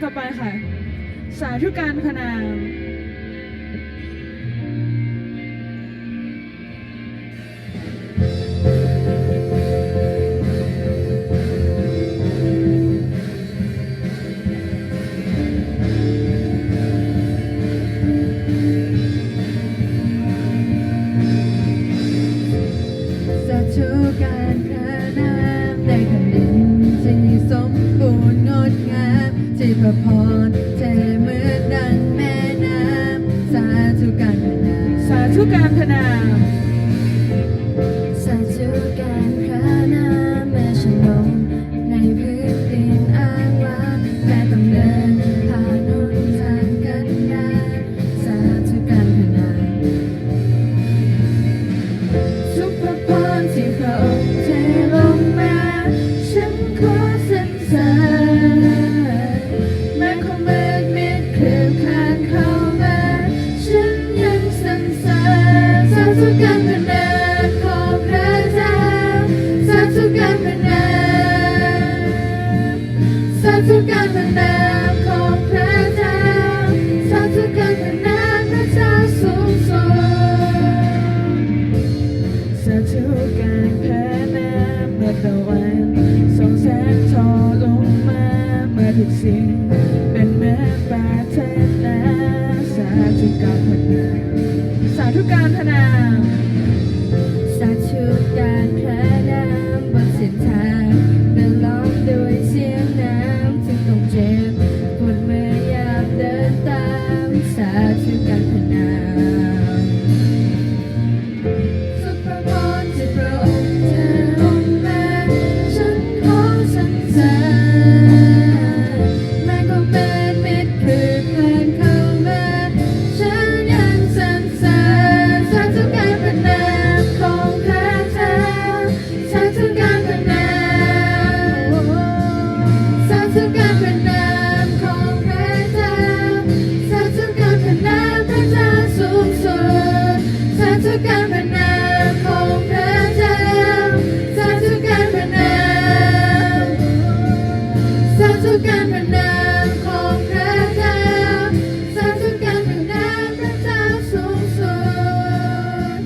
ต่อไปค่ะ สาธุการพนาม สาธุการพระนาม ในแผ่นดินที่สมบูรณ์งดงาม ที่พระพรเทเหมือนดังแม่น้ำ สาธุการพระนาม สาธุการพระนาม สาธุการพระนาม แม้ฉันหลงในพื้นดินอ้างว้าง แม้ต้องเดินผ่านหนทางกันดาร สาธุการพระนาม ทุกพระพรที่พระองค์เทลงมา ฉันขอสรรเสริญ แม้ความมืดมิดคืบคลานเข้ามา ฉันยังสรรเสริญ สาธุการพระนามของพระเจ้า สาธุการพระนาม สาธุการพระนามของพระเจ้า สาธุการพระนามพระเจ้าสูงสุด สาธุการพระนาม เมื่อตะวันส่องแสงทอลงมา เมื่อทุกสิ่งเป็นเหมือนปรารถนา สาธุการพระนาม สาธุการพระนาม สาธุการพระนาม บนเส้นทางเดินล้อมด้วยเสียงน้ำ ถึงต้องเจ็บปวดเมื่อยามเดินตาม สาธุการพระนาม สุขพระพรที่พระองค์เทลงมา ฉันขอสรรเสริญ แม้ความมืดมิดคืบคลานเข้ามา ฉันยังสรรเสริญ สาธุการพระนามของพระเจ้า สาธุการพระนาม สาธุการพระนามของพระเจ้า สาธุการพระนามพระเจ้าสูงสุด สาธุการพระนามของพระเจ้า สาธุการพระนาม สาธุการพระนามของพระเจ้า สาธุการพระนามพระเจ้าสูงสุด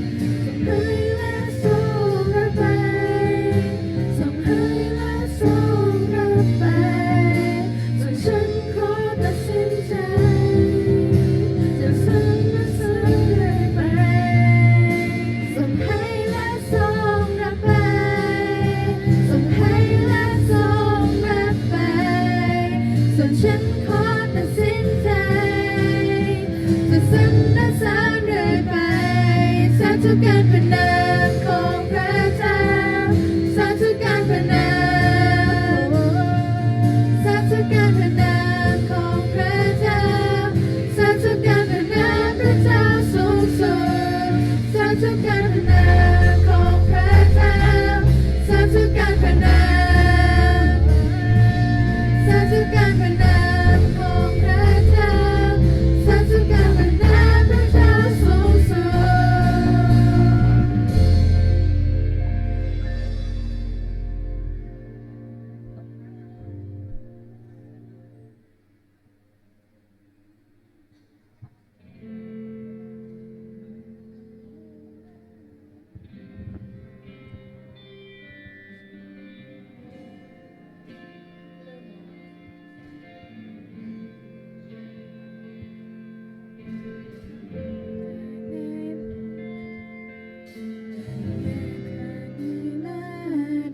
ส่งให้และทรงรับไป ส่งให้และทรงรับไป ส่วนฉันขอตัดสินใจ จะสรรเสริญเรื่อยไป ส่งให้และทรงรับไป ส่งให้และทรงรับไป ส่วนฉันขอตัดสินใจ จะสรรเสริญเรื่อยไป สาธุการพระนามของพระเจ้า สาธุการพระนาม สาธุการพระนามของพระเจ้า สาธุการพระนามพระเจ้าสูงสุด สาธุการพระนามของพระเจ้า สาธุการพระนาม สาธุการพระนามของพระเจ้า สาธุการพระนามพระเจ้าสูงสุด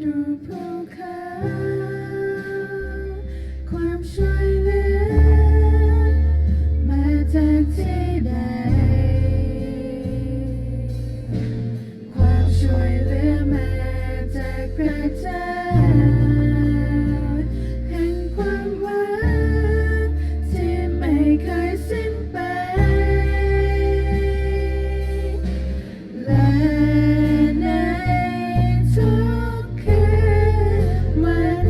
ดูภูเขา ความช่วยเหลือมาจากที่ใด ความช่วยเหลือมาจากพระเจ้า แห่งความหวังที่ไม่เคยสิ้นไป และในทุกคืนวัน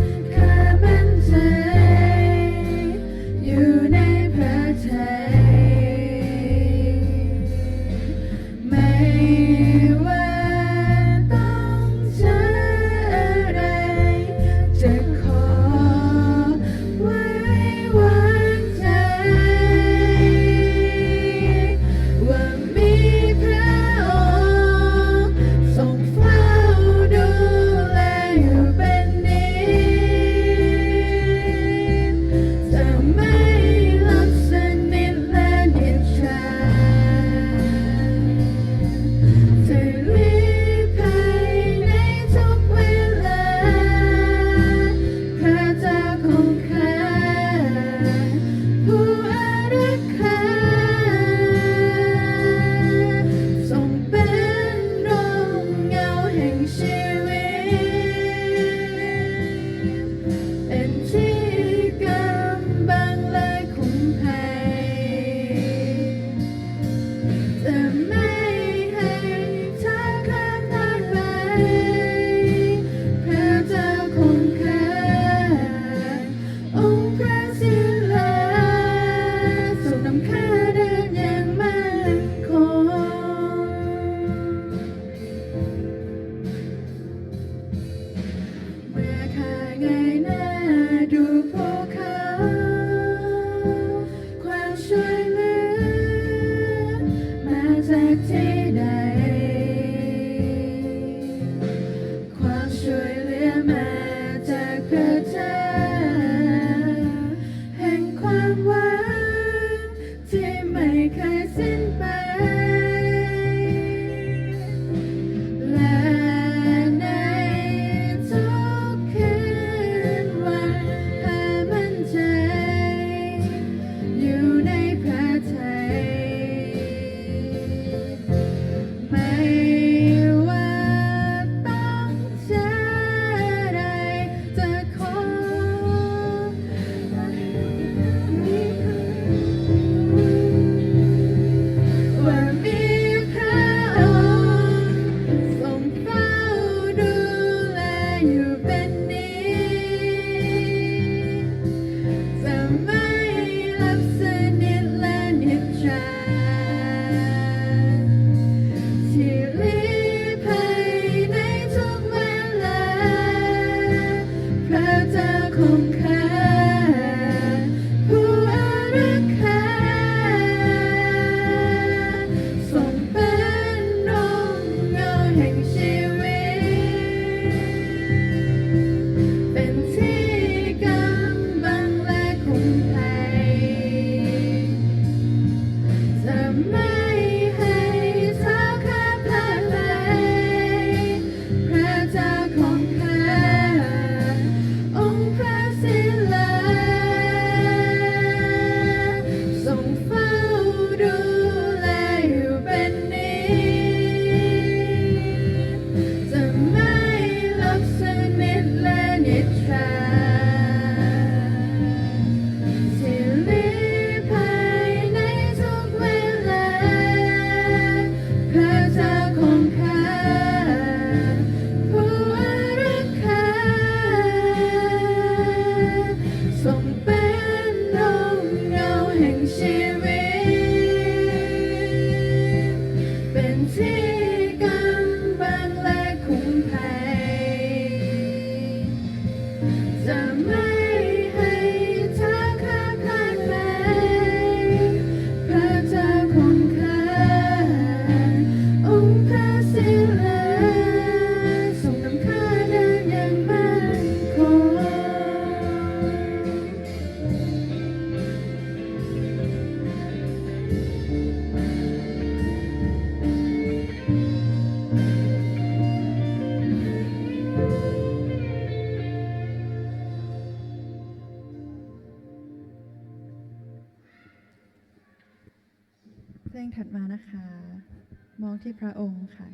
อยู่ภูเขา ความช่วยเหลือมาจากที่ใด ความช่วยเหลือมาจากพระเจ้า แห่งความหวังที่ไม่เคยสิ้นไป และในทุกคืนวัน พามั่นใจ อยู่ในพระทัย ไม่ว่าต้องเจออะไร จะขอ ว่ามีพระองค์ทรงเฝ้าดูแลอยู่เป็นนิจ จะไม่หลับสนิทและนิทรา ที่ลี้ภัยในทุกเวลา พระเจ้าของข้า ผู้อารักขา ทรงเป็นร่มเงาแห่งชีวิต เป็นที่กำบังและคุ้มภัย จะไม่ให้เท้าข้าพลาดไป พระเจ้าของข้า องค์พระศิลา ทรงเฝ้าดูแลอยู่เป็นนิจ จะไม่หลับสนิทและนิทรา ที่ลี้ภัยในทุกเวลา พระเจ้าของข้า ผู้อารักขา ทรงเป็นร่มเงาแห่งชีวิต เป็นที่กำบังและคุ้มภัย จะไม่ให้เท้าข้าพลาดไป พระเจ้าของข้า องค์พระศิลา ทรงนำข้าเดินอย่างมั่นคง เพลงถัดมานะคะ มองที่พระองค์ค่ะ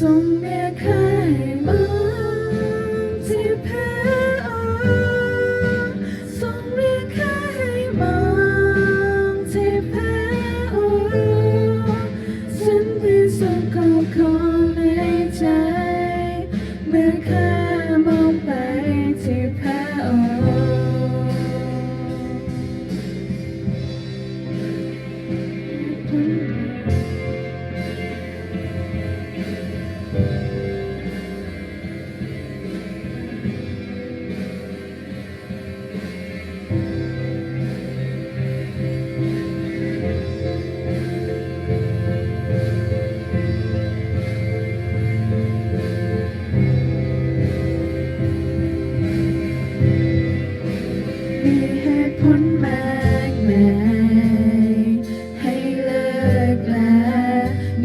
ทรงเรียกข้าให้มองที่พระองค์ ทรงเรียกข้าให้มองที่พระองค์ ฉันได้สุขขอบคุณในใจ เมื่อข้ามองไปที่พระองค์ มีเหตุผลมากมายให้เลิกลา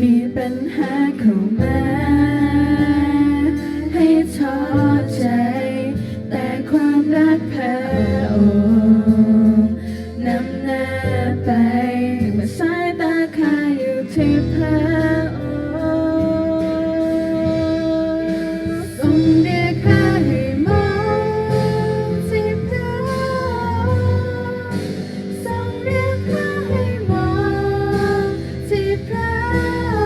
มีปัญหาเข้ามาให้ท้อใจ แต่ความรักพระองค์นำหน้าไป เมื่อสายตาข้าอยู่ที่พระองค์ ทรงเรียกข้าให้มองที่พระองค์ ทรงเรียกข้าให้มองที่พระอ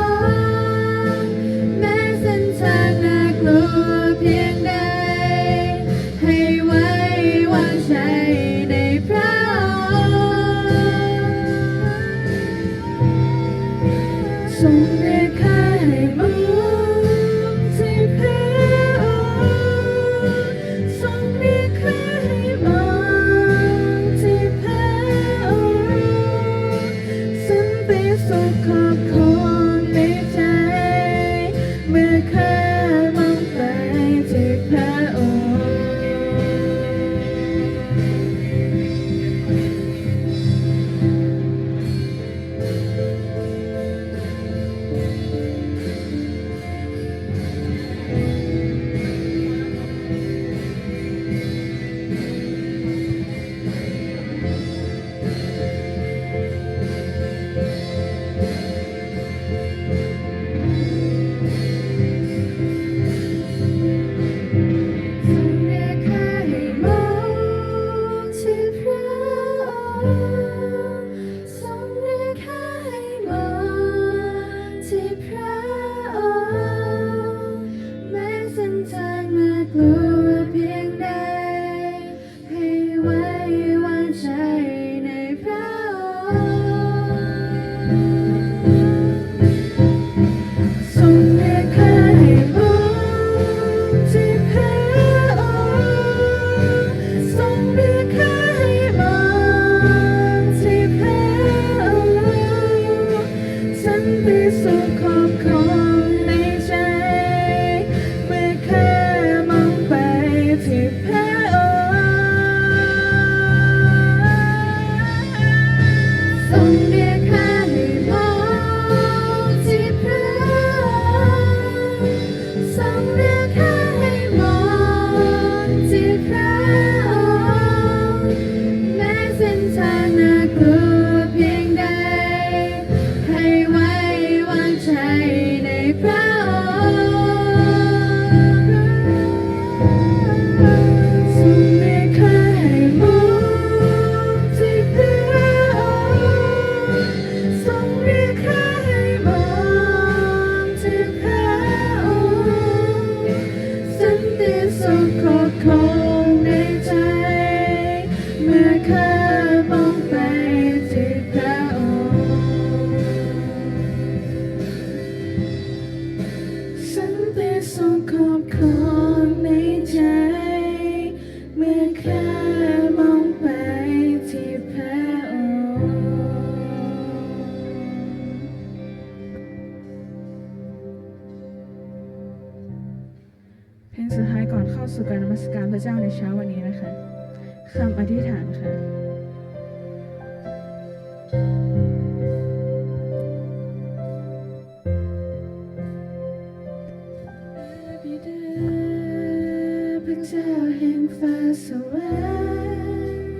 งค์ แม้เส้นทางน่ากลัวเพียงใด ให้ไว้วางใจในพระองค์ ทรงเรียกข้าให้มองที่พระองค์ ทรงเรียกข้าให้มองที่พระองค์ สันติสุขครอบครองในใจ เมื่อข้ามองไปที่พระองค์ ทรงเรียกข้าให้มองที่พระองค์ ทรงเรียกข้าให้มองที่พระองค์ แม้เส้นทางน่ากลัวเพียงใด ให้ไว้วางใจในพระองค์ ทรงเรียกข้าให้มองที่พระองค์ ทรงเรียกข้าให้มองที่พระองค์ สันติสุขครอบครองในใจ เมื่อข้ามองไปที่พระองค์ ทรงเรียกข้าให้มองที่พระองค์ ทรงเรียกข้าให้มองที่พระองค์ แม้เส้นทางน่ากลัวเพียงใด ให้ไว้วางใจในพระองค์ ทรงเรียกข้าให้มองที่พระองค์ ทรงเรียกข้าให้มองที่พระองค์ สันติสุขครอบครองในใจ เมื่อข้ามองไปที่พระองค์ สันติสุขครอบครองในใจ เมื่อข้ามองไปที่พระองค์ เพลงสุดท้ายก่อนเข้าสู่การนมัสการพระเจ้าในเช้าวันนี้นะคะ คำอธิษฐานค่ะ บิดา พระเจ้าแห่งฟ้าสวรรค์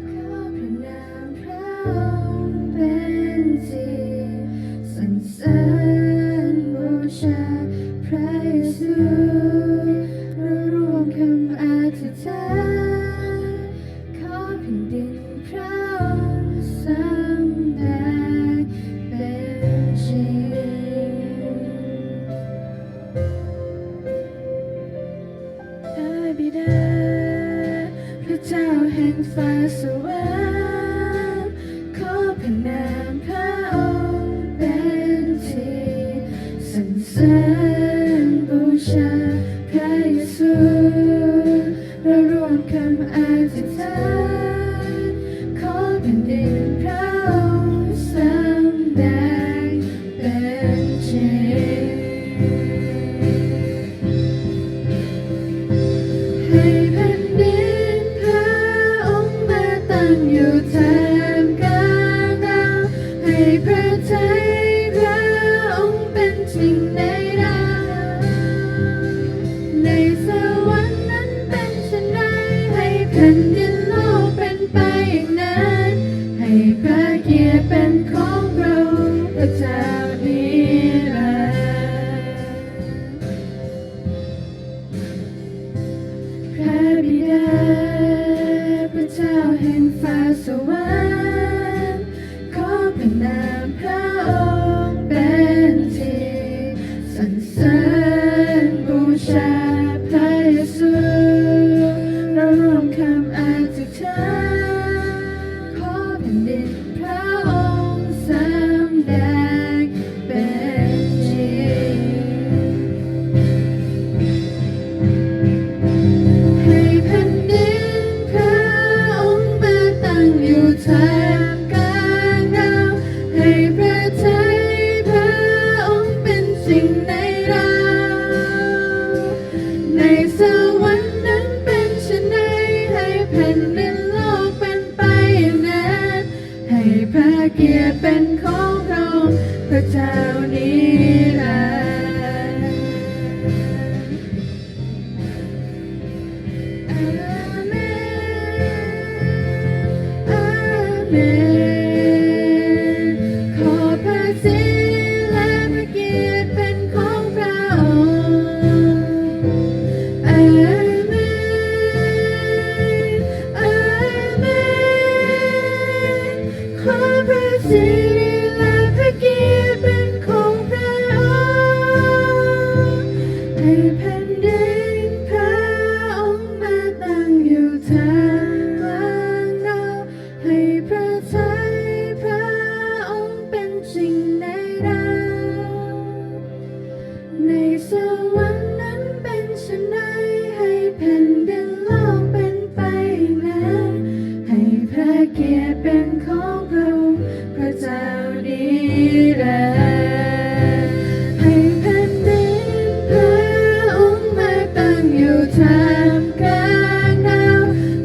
ขอพระนามพระองค์เป็นที่สรรเสริญบูชาพระ ฟ้าสวรรค์ ขอพระนามพระองค์เป็นที่สรรเสริญบูชาพระเยซู เราร่วมคำอธิษฐาน ขอแผ่นดินพระองค์สำแดงเป็นจริง ให้แผ่นดินพระองค์มาตั้งอยู่ท่ามกลางเรา ให้พระทัยพระองค์เป็นจริงในเรา ในสวรรค์นั้นเป็นเช่นไร ให้แผ่นดินโลกเป็นไปอย่างนั้น ให้พระเกียรติเป็นของพระองค์พระเจ้านิรันดร์ พระบิดา พระเจ้าแห่งฟ้าสวรรค์ ขอพระนามพระองค์เป็นที่สรรเสริญบูชาพระเยซู เราร่วมคำอธิษฐาน ขอแผ่นดินพระองค์สำแดงเป็นจริง ให้แผ่นดินพระองค์มาตั้งอยู่ท่ามกลางเรา ให้พระทัยพระองค์เป็นจริงในเรา ในสวรรค์นั้นเป็นเช่นไร ให้แผ่นดินโลกเป็นไปอย่างนั้น ให้พระเกียรติเป็นของพระองค์พระเจ้านิรันดร์ อาเมน อาเมน ขอพระสิริและพระเกียรติเป็นของพระองค์ อาเมน อาเมน ขอพระสิริและพระเกียรติเป็นของพระองค์ ให้แผ่นดินพระองค์มาตั้งอยู่ท่ามกลางเรา ให้พระทัยพระองค์เป็นจริงในเรา ในสวรรค์นั้นเป็นเช่นไร ให้แผ่นดินโลกเป็นไปอย่างนั้น ให้พระเกียรติเป็นของพระองค์พระเจ้านิรันดร์ ให้แผ่นดินพระองค์มาตั้งอยู่ท่ามกลางเรา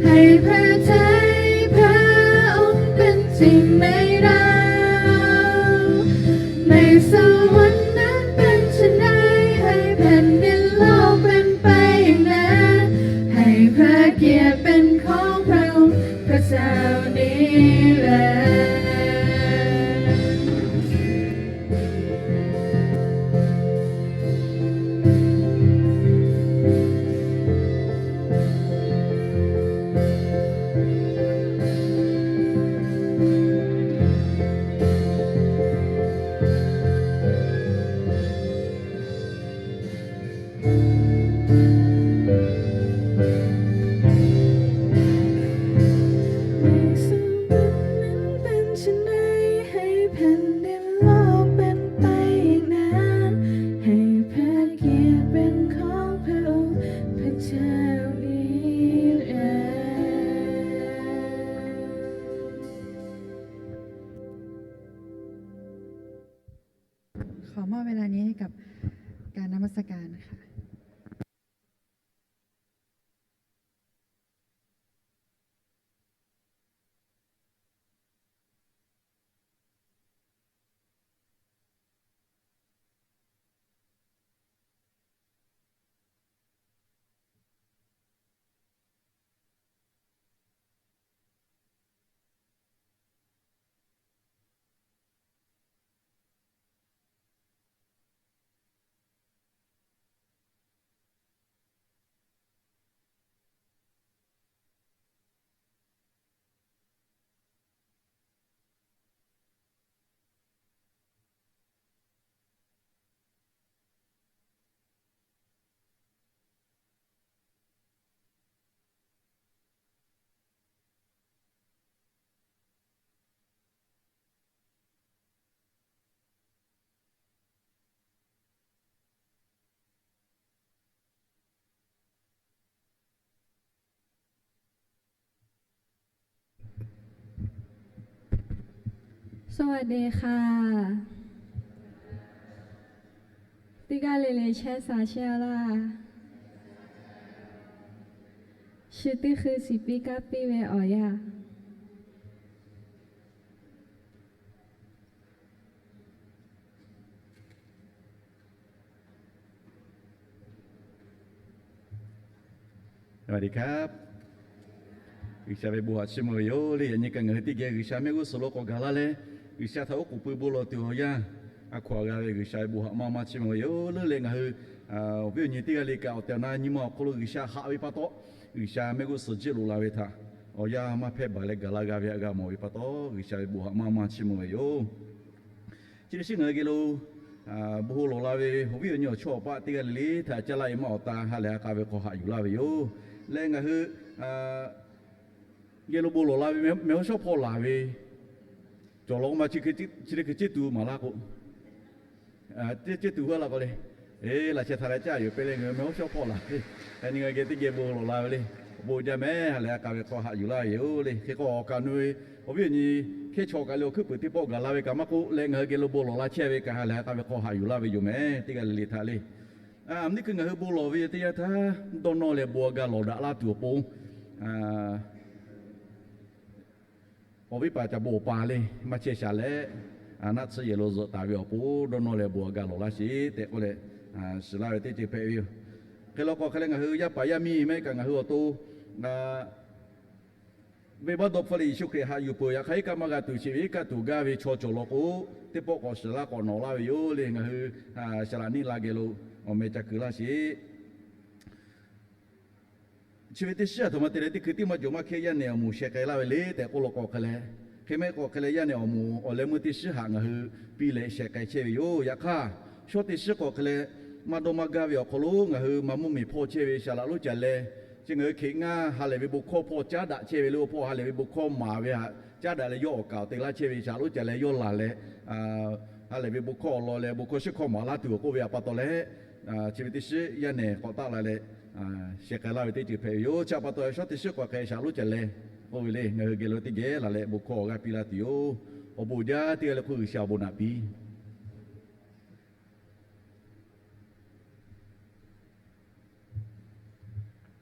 ให้พระทัยพระองค์เป็นจริงในเรา ในสวรรค์นั้นเป็นเช่นไร ให้แผ่นดินโลกเป็นไปอย่างนั้น ให้พระเกียรติเป็นของพระองค์พระเจ้านิรันดร์ ในสวรรค์นั้นเป็นเช่นไร ให้แผ่นดินโลกเป็นไปอย่างนั้น ให้พระเกียรติเป็นของพระองค์พระเจ้านิรันดร์ ขอมอบเวลานี้ให้กับการนมัสการค่ะ สวัสดีค่ะ Teˇ g'aˇ le le chehˇ sha chehˇ a laˇ. Chi teˇ hkui shiˍ piˇ kaˇ piˇ ve awˬ yanˇ. สวัสดีครับ G'uiˬsha ve bon haꞈ chiˇ mvuh ve yoˬ le. Yaꞈ nyi kaꞈ ngaˬ hui teˇ geh G'uiˬsha mehˆ g'uˇ suhˍ lo k'awꞈ gaˬ laˇ leh, G'uiˬsha htaꞈ oˉ k'oˍ pui bon lawˬ tuˬ awˬ yanˇ, a hkaw aꞈ g'a ve G'uiˬsha ve bon haꞈ maˇ maˇ chiˇ mvuh ve yoˬ le. Ngaˬ hui awˬ viˉ awˬ nyi teˇ g'aˇ le kaꞈ awˬ tehˬ awˬ na nyi ma awˬ hk'aw lo G'uiˬsha haꞈ ve pa taw, G'uiˬsha mehˆ g'uˇ suhˍ jiˆ loꞈ la ve htaꞈ awˬ yanˇ maˇ hpehˇ baˬ leh gaˬ la g'a ve htaꞈ g'a mawˬ ve pa taw, G'uiˬsha ve bon haꞈ maˇ maˇ chiˇ mvuh ve yoˬ. Chi teˇ shiˉ ngaˬ hui geh lo bon haꞈ lawˬ la ve awˬ viˉ awˬ nyi awˬ chawˇ awˬ paˆ teˇ g'aˇ le le htaꞈ caˇ laˇ e maˇ awˬ ta ha lehˬ ha k'a ve hk'aw haꞈ yuˬ laˇ ve yoˬ. Leh ngaˬ hui geh lo bon lawˬ la ve mehˬ hawˉ shawˉ hpawˇ laˬ ve cawˬ law k'o ma chi teˇ hkui ceˇ tuˬ maˍ laˇ k'o, ceˇ tuˬ hu a la k'o le, laꞈ sheh htaꞈ leh caˇ yoˬ pehˇ leh ngaˬ hui mehˬ hawˉ shawˉ hpawˇ laˬ ve, yaꞈ nyi ngaˬ hui geh teˇ geh bon lawˬ la ve le. Awˬ bon jaˇ mehˬ ha lehˬ ha k'a ve hk'aw haꞈ yuˬ laˇ ve yoˬ le. Hk'e k'o awˬ kaꞈ nu ve awˬ viˉ awˬ nyi hkehˇ chaw kaꞈ le awˬ hkuiˉ puiˍ teˇ pawˆ gaˬ la ve kaꞈ maˇ k'oˆ leh ngaˬ hui geh lo bon lawˬ la chehˇ ve kaꞈ ha lehˬ ha k'a ve hk'aw haꞈ yuˬ laˇ ve yoˬ mehˬ teˇ g'aˇ le le htaꞈ le. Aˬ miˉ teˇ hkui ngaˬ hui bon lawˬ ve teˇ yanˇ htaˇ dawˇ nawˇ leh bon a ga lawˬ daꞈ laˇ tuˬ awˬ pon awˬ viˉ paˍ caˍ bon awˬ pa le maˇ chehˇ shaˍ leh, naˆ tsuhˇ yehˬ lo zuhꞈ taˍ ve awˬ pon dawˇ nawˇ leh bon a ga lawˬ laˇ sheˍ tehꞈ k'oˆ leh, shiˍ laˇ ve teˇ ceuˬ hpehꞈ ve yoˬ. Hk'e law k'o hk'e leh ngaˬ hui yaˇ paˍ yaˇ miˇ maˇ heˆ kaꞈ ngaˬ hui awˬ to venˇbaˆ dawˇ hpfuhˇ leh Yeˍsuˆ Hkriꞈ haꞈ yuˬ peuˬ. Yaꞈ hk'aˇ iˉ kaˆ maˇ g'a tuˬ sheˍ ve iˉ kaˆ tuˬ gaˇ ve chaw cawˬ law k'o, teˇ pawˆ k'awꞈ shiˍ laˇ k'awꞈ nawꞈ laˇ ve yoˬ le. Ngaˬ hui shaˍ laꞈ niˆ la geh lo awˬ meh ca keu laˇ sheˍ. Chi ve teˇ shiˉ aˬ htoꞈ ma te leh teˇ hkui tiˉ maˇ jawˬ maˇ hkehˇ yaˇ nehˬ awˬ moˍ sheh k'ai laˇ ve le tehꞈ k'oˆ law k'o hk'e leh, hk'e maˇ heˆ k'o hk'e leh yaˇ nehˬ awˬ moˍ awˬ leh meuˇ teˇ shiˉ haꞈ ngaˬ hui piˇ leh sheh k'ai chehˇ ve yoˬ. Yaꞈ hk'aˇ, shawˉ teˇ shiˉ k'awꞈ hk'e leh maˇ dawˇ maˇ gaˇ ve awˬ hk'aw lo ngaˬ hui maꞈ mvuhˇ miˬ hpawˇ chehˇ ve shaˍ laꞈ lonˉ caˬ leh, chi ngaˬ hui hkeꞈ ngaˇ ha lehˬ ve bon hkawˇ hpawˇ caˉ daꞈ chehˇ ve le. Oˇ hpawˇ ha lehˬ ve bon hkawˇ maˍ ve htaꞈ caˉ daꞈ leh yawˇ awˬ kaˍ awˬ te laˇ chehˇ ve shaˍ laꞈ lonˉ caˬ leh yawˇ laˬ leh, ha lehˬ ve bon hkawˇ awˬ lawn leh bon hkawˇ shiˉ hkawˇ maˍ laˇ tuˬ awˬ k'oˆ ve htaꞈ pa taw leh, chi ve teˇ shiˉ yaˇ nehˬ k'awꞈ taˆ la leh sheh k'ai laˇ ve teˇ ceuˬ hpehꞈ ve yoˬ. Chi htaꞈ pa taw shawˉ teˇ shiˉ k'awꞈ hk'e shaˍ laꞈ lonˉ caˬ leh k'oˆ ve le, ngaˬ hui geh lo teˇ geh laˬ leh bon hkawˇ awˬ g'aˇ piˇ laˇ tuˬ yoˬ. Awˬ bon jaˇ teˇ g'aˇ le k'oˆ G'uiˬsha awˬ bon naꞈ piˇ.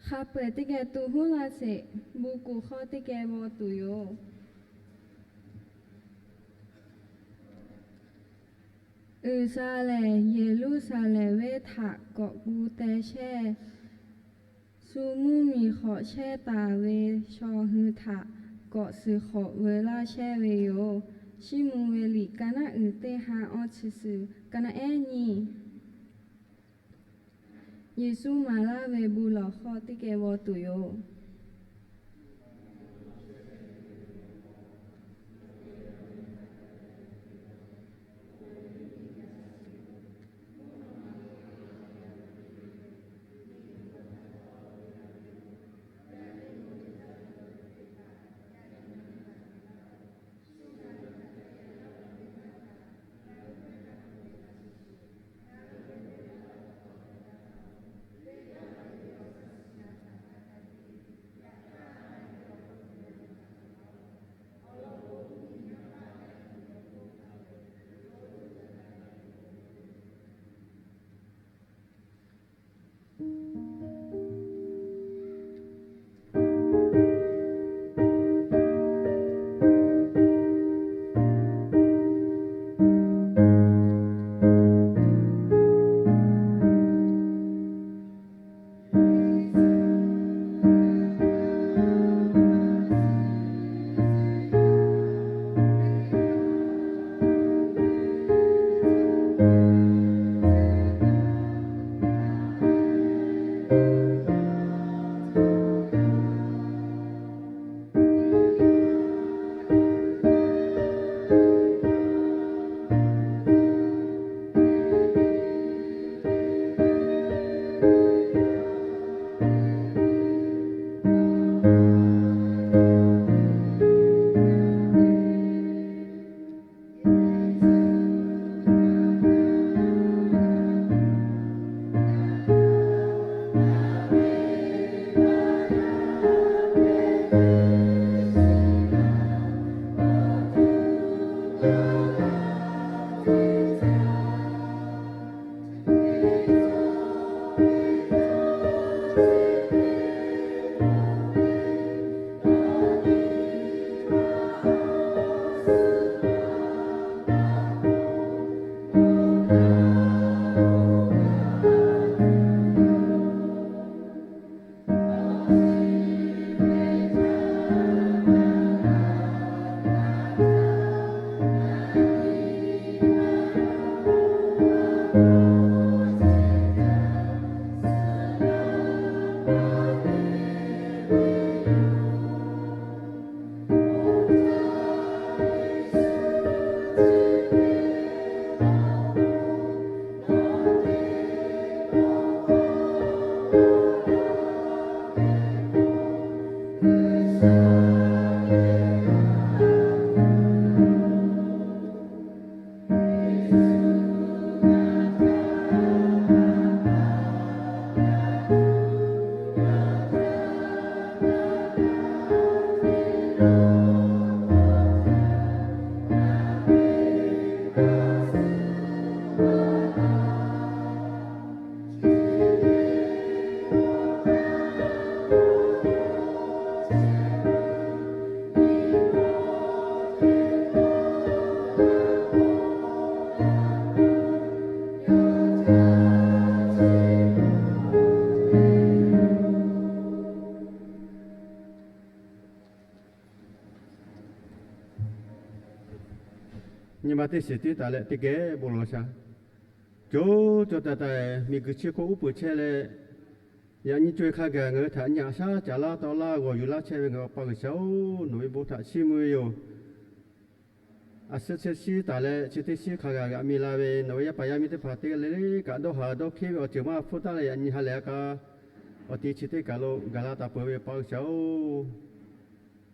Hk'a peu-eˬ teˇ geh tu huˉ laˇ sheˍ. Bon kuˬ hk'aw teˇ geh g'aw tuˬ yoˬ. G'uiˬsha lehˬ Yeˍruˆsaˍlehnˍ venˇ htaꞈ k'awꞈ gu teh chehˇ, shu mvuhˇmiˬ hk'awꞈ chehˇ taˍ ve chaw hui htaꞈ k'awꞈ suhˍ hk'awꞈ veu laˇ chehˇ ve yoˬ. Chiˇ mvuh ve liꞈ ka naˉ uiˍ teˇ ha awˇ chi suhˍ ka naˉ ehˉ nyiˇ. Yeˍsuˆ maˍ laˇ ve bon lawˬ hk'aw teˇ geh g'aw tuˬ yoˬ. Nyi ma teˇ shiˍ tiˉ taˍ leh teˇ geh bon lawˬ shaˍ. Co co taiˍ taiˍ miˬguiˬ chi hk'oˆ uˉ peunˍ chehˇ leh, yaꞈ nyi co-e hk'a gaˬ ngaˬ hui htaꞈ nyi aꞈ shaˉ caˍ laˇ tawˆ laˇ g'awˬ yuˬ laˇ chehˇ ve ngaˬ hui Awˬ pa G'uiˬsha-oˬ, nawˬ ve bon htaꞈ chiˇ mvuh ve yoˬ. A suhˉ chehˇ shiˉ taˍ leh chi teˇ shiˉ hk'a gaˬ g'aꞈ mi la ve nawˬ ve yaˇ paˍ yaˇ miˇ teˇ hpaˍ teˇ g'aˇ le le kaꞈ dawˇ haˍ dawˇ hkeˉ ve awˬ ceuˬ maˇ hpfuhˇ taˉ leh yaꞈ nyi ha lehˬ a k'a, awˬ ti chi teˇ kaˬ lo gaˬ la taˍ peuˬ ve Awˬ pa G'uiˬsha-oˬ,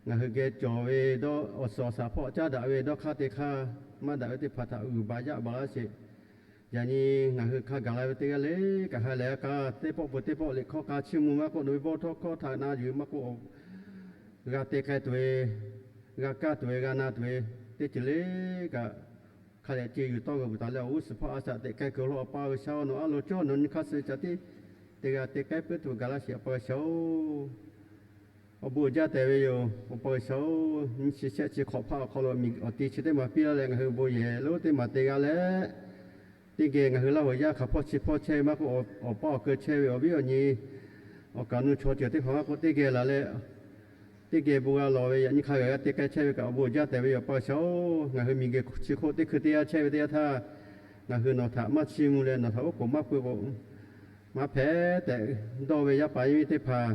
ngaˬ hui geh cawˬ ve dawˇ awˬ suhˍ awˬ shaˍ hpawˇ caˉ daꞈ ve dawˇ hk'aˇ te hk'aˇ maˇ daꞈ ve teˇ hpaˍ htaꞈ uiˍ baˬ yaˇ baˬ laˇ sheˍ. Yaꞈ nyi ngaˬ hui hk'a gaˬ la ve teˇ g'aˇ le kaꞈ ha lehˬ a k'a, teˇ pawˆ peuˬ teˇ pawˆ liꞈ hkawˇ k'a chiˇ mvuh maˇ k'oˆ, nawˬ ve bon htawˇ hkawˇ htaꞈ na yuˬ maˇ k'oˆ, g'a te k'ai tuˬ ve, g'a kaˇ tuˬ ve, g'a na tuˬ ve, teˇ ceuˬ le kaꞈ hk'a dehꞈ ce yuˬ tawˇ g'euꞈ peuˬ taˍ leh awˬ g'uˇ suhˍ hpawˇ a shaꞈ teꞈ k'ai kuiˬ lo Awˬ pa G'uiˬsha-oˬ, nawˬ a loˍ cawˇ nawˬ nyi hk'aˇ suh caꞈ tiˉ teˇ g'aˇ te k'ai puiˉ tuˬ gaˬ laˇ sheˍ Awˬ pa G'uiˬsha-oˬ. Awˬ bon uiˍ jaˇ tehꞈ ve yoˬ. Awˬ pa G'uiˬsha-oˬ, nyi chi shehˆ chi hk'awꞈ hpaˇ awˬ hk'aw lo awˬ ti chi teˇ maˬ piˇ laˇ leh ngaˬ hui bon yehˬ lonˉ teˇ maˬ te g'a leh, teˇ geh ngaˬ hui Laˇ huˍ yaˇ hk'aˬ hpawˇ chi hpawˇ chehˇ ve maˇ k'oˆ, awˬ paˇ awˬ keu chehˇ ve awˬ viˉ awˬ nyi, awˬ kaˍ nu chaw ceuˬ teˇ hpaˍ maˇ k'oˆ, teˇ geh laˬ leh teˇ geh bon g'a lawˬ ve yaꞈ nyi hk'a gaˬ g'a te k'ai chehˇ ve kaꞈ awˬ bon uiˍ jaˇ tehꞈ ve yoˬ Awˬ pa G'uiˬsha-oˬ. Ngaˬ hui miˬguiˬ chi hk'oˆ teˇ hkui teˇ yanˇ chehˇ ve teˇ yanˇ htaˇ, ngaˬ hui nawˬ htaꞈ maˇ chiˇ mvuh leh nawˬ htaꞈ oˉ k'oˍ maˇ pui k'o, maˇ hpehꞈ tehꞈ dawˇ ve yaˇ paˍ yaˇ miˇ teˇ hpaˍ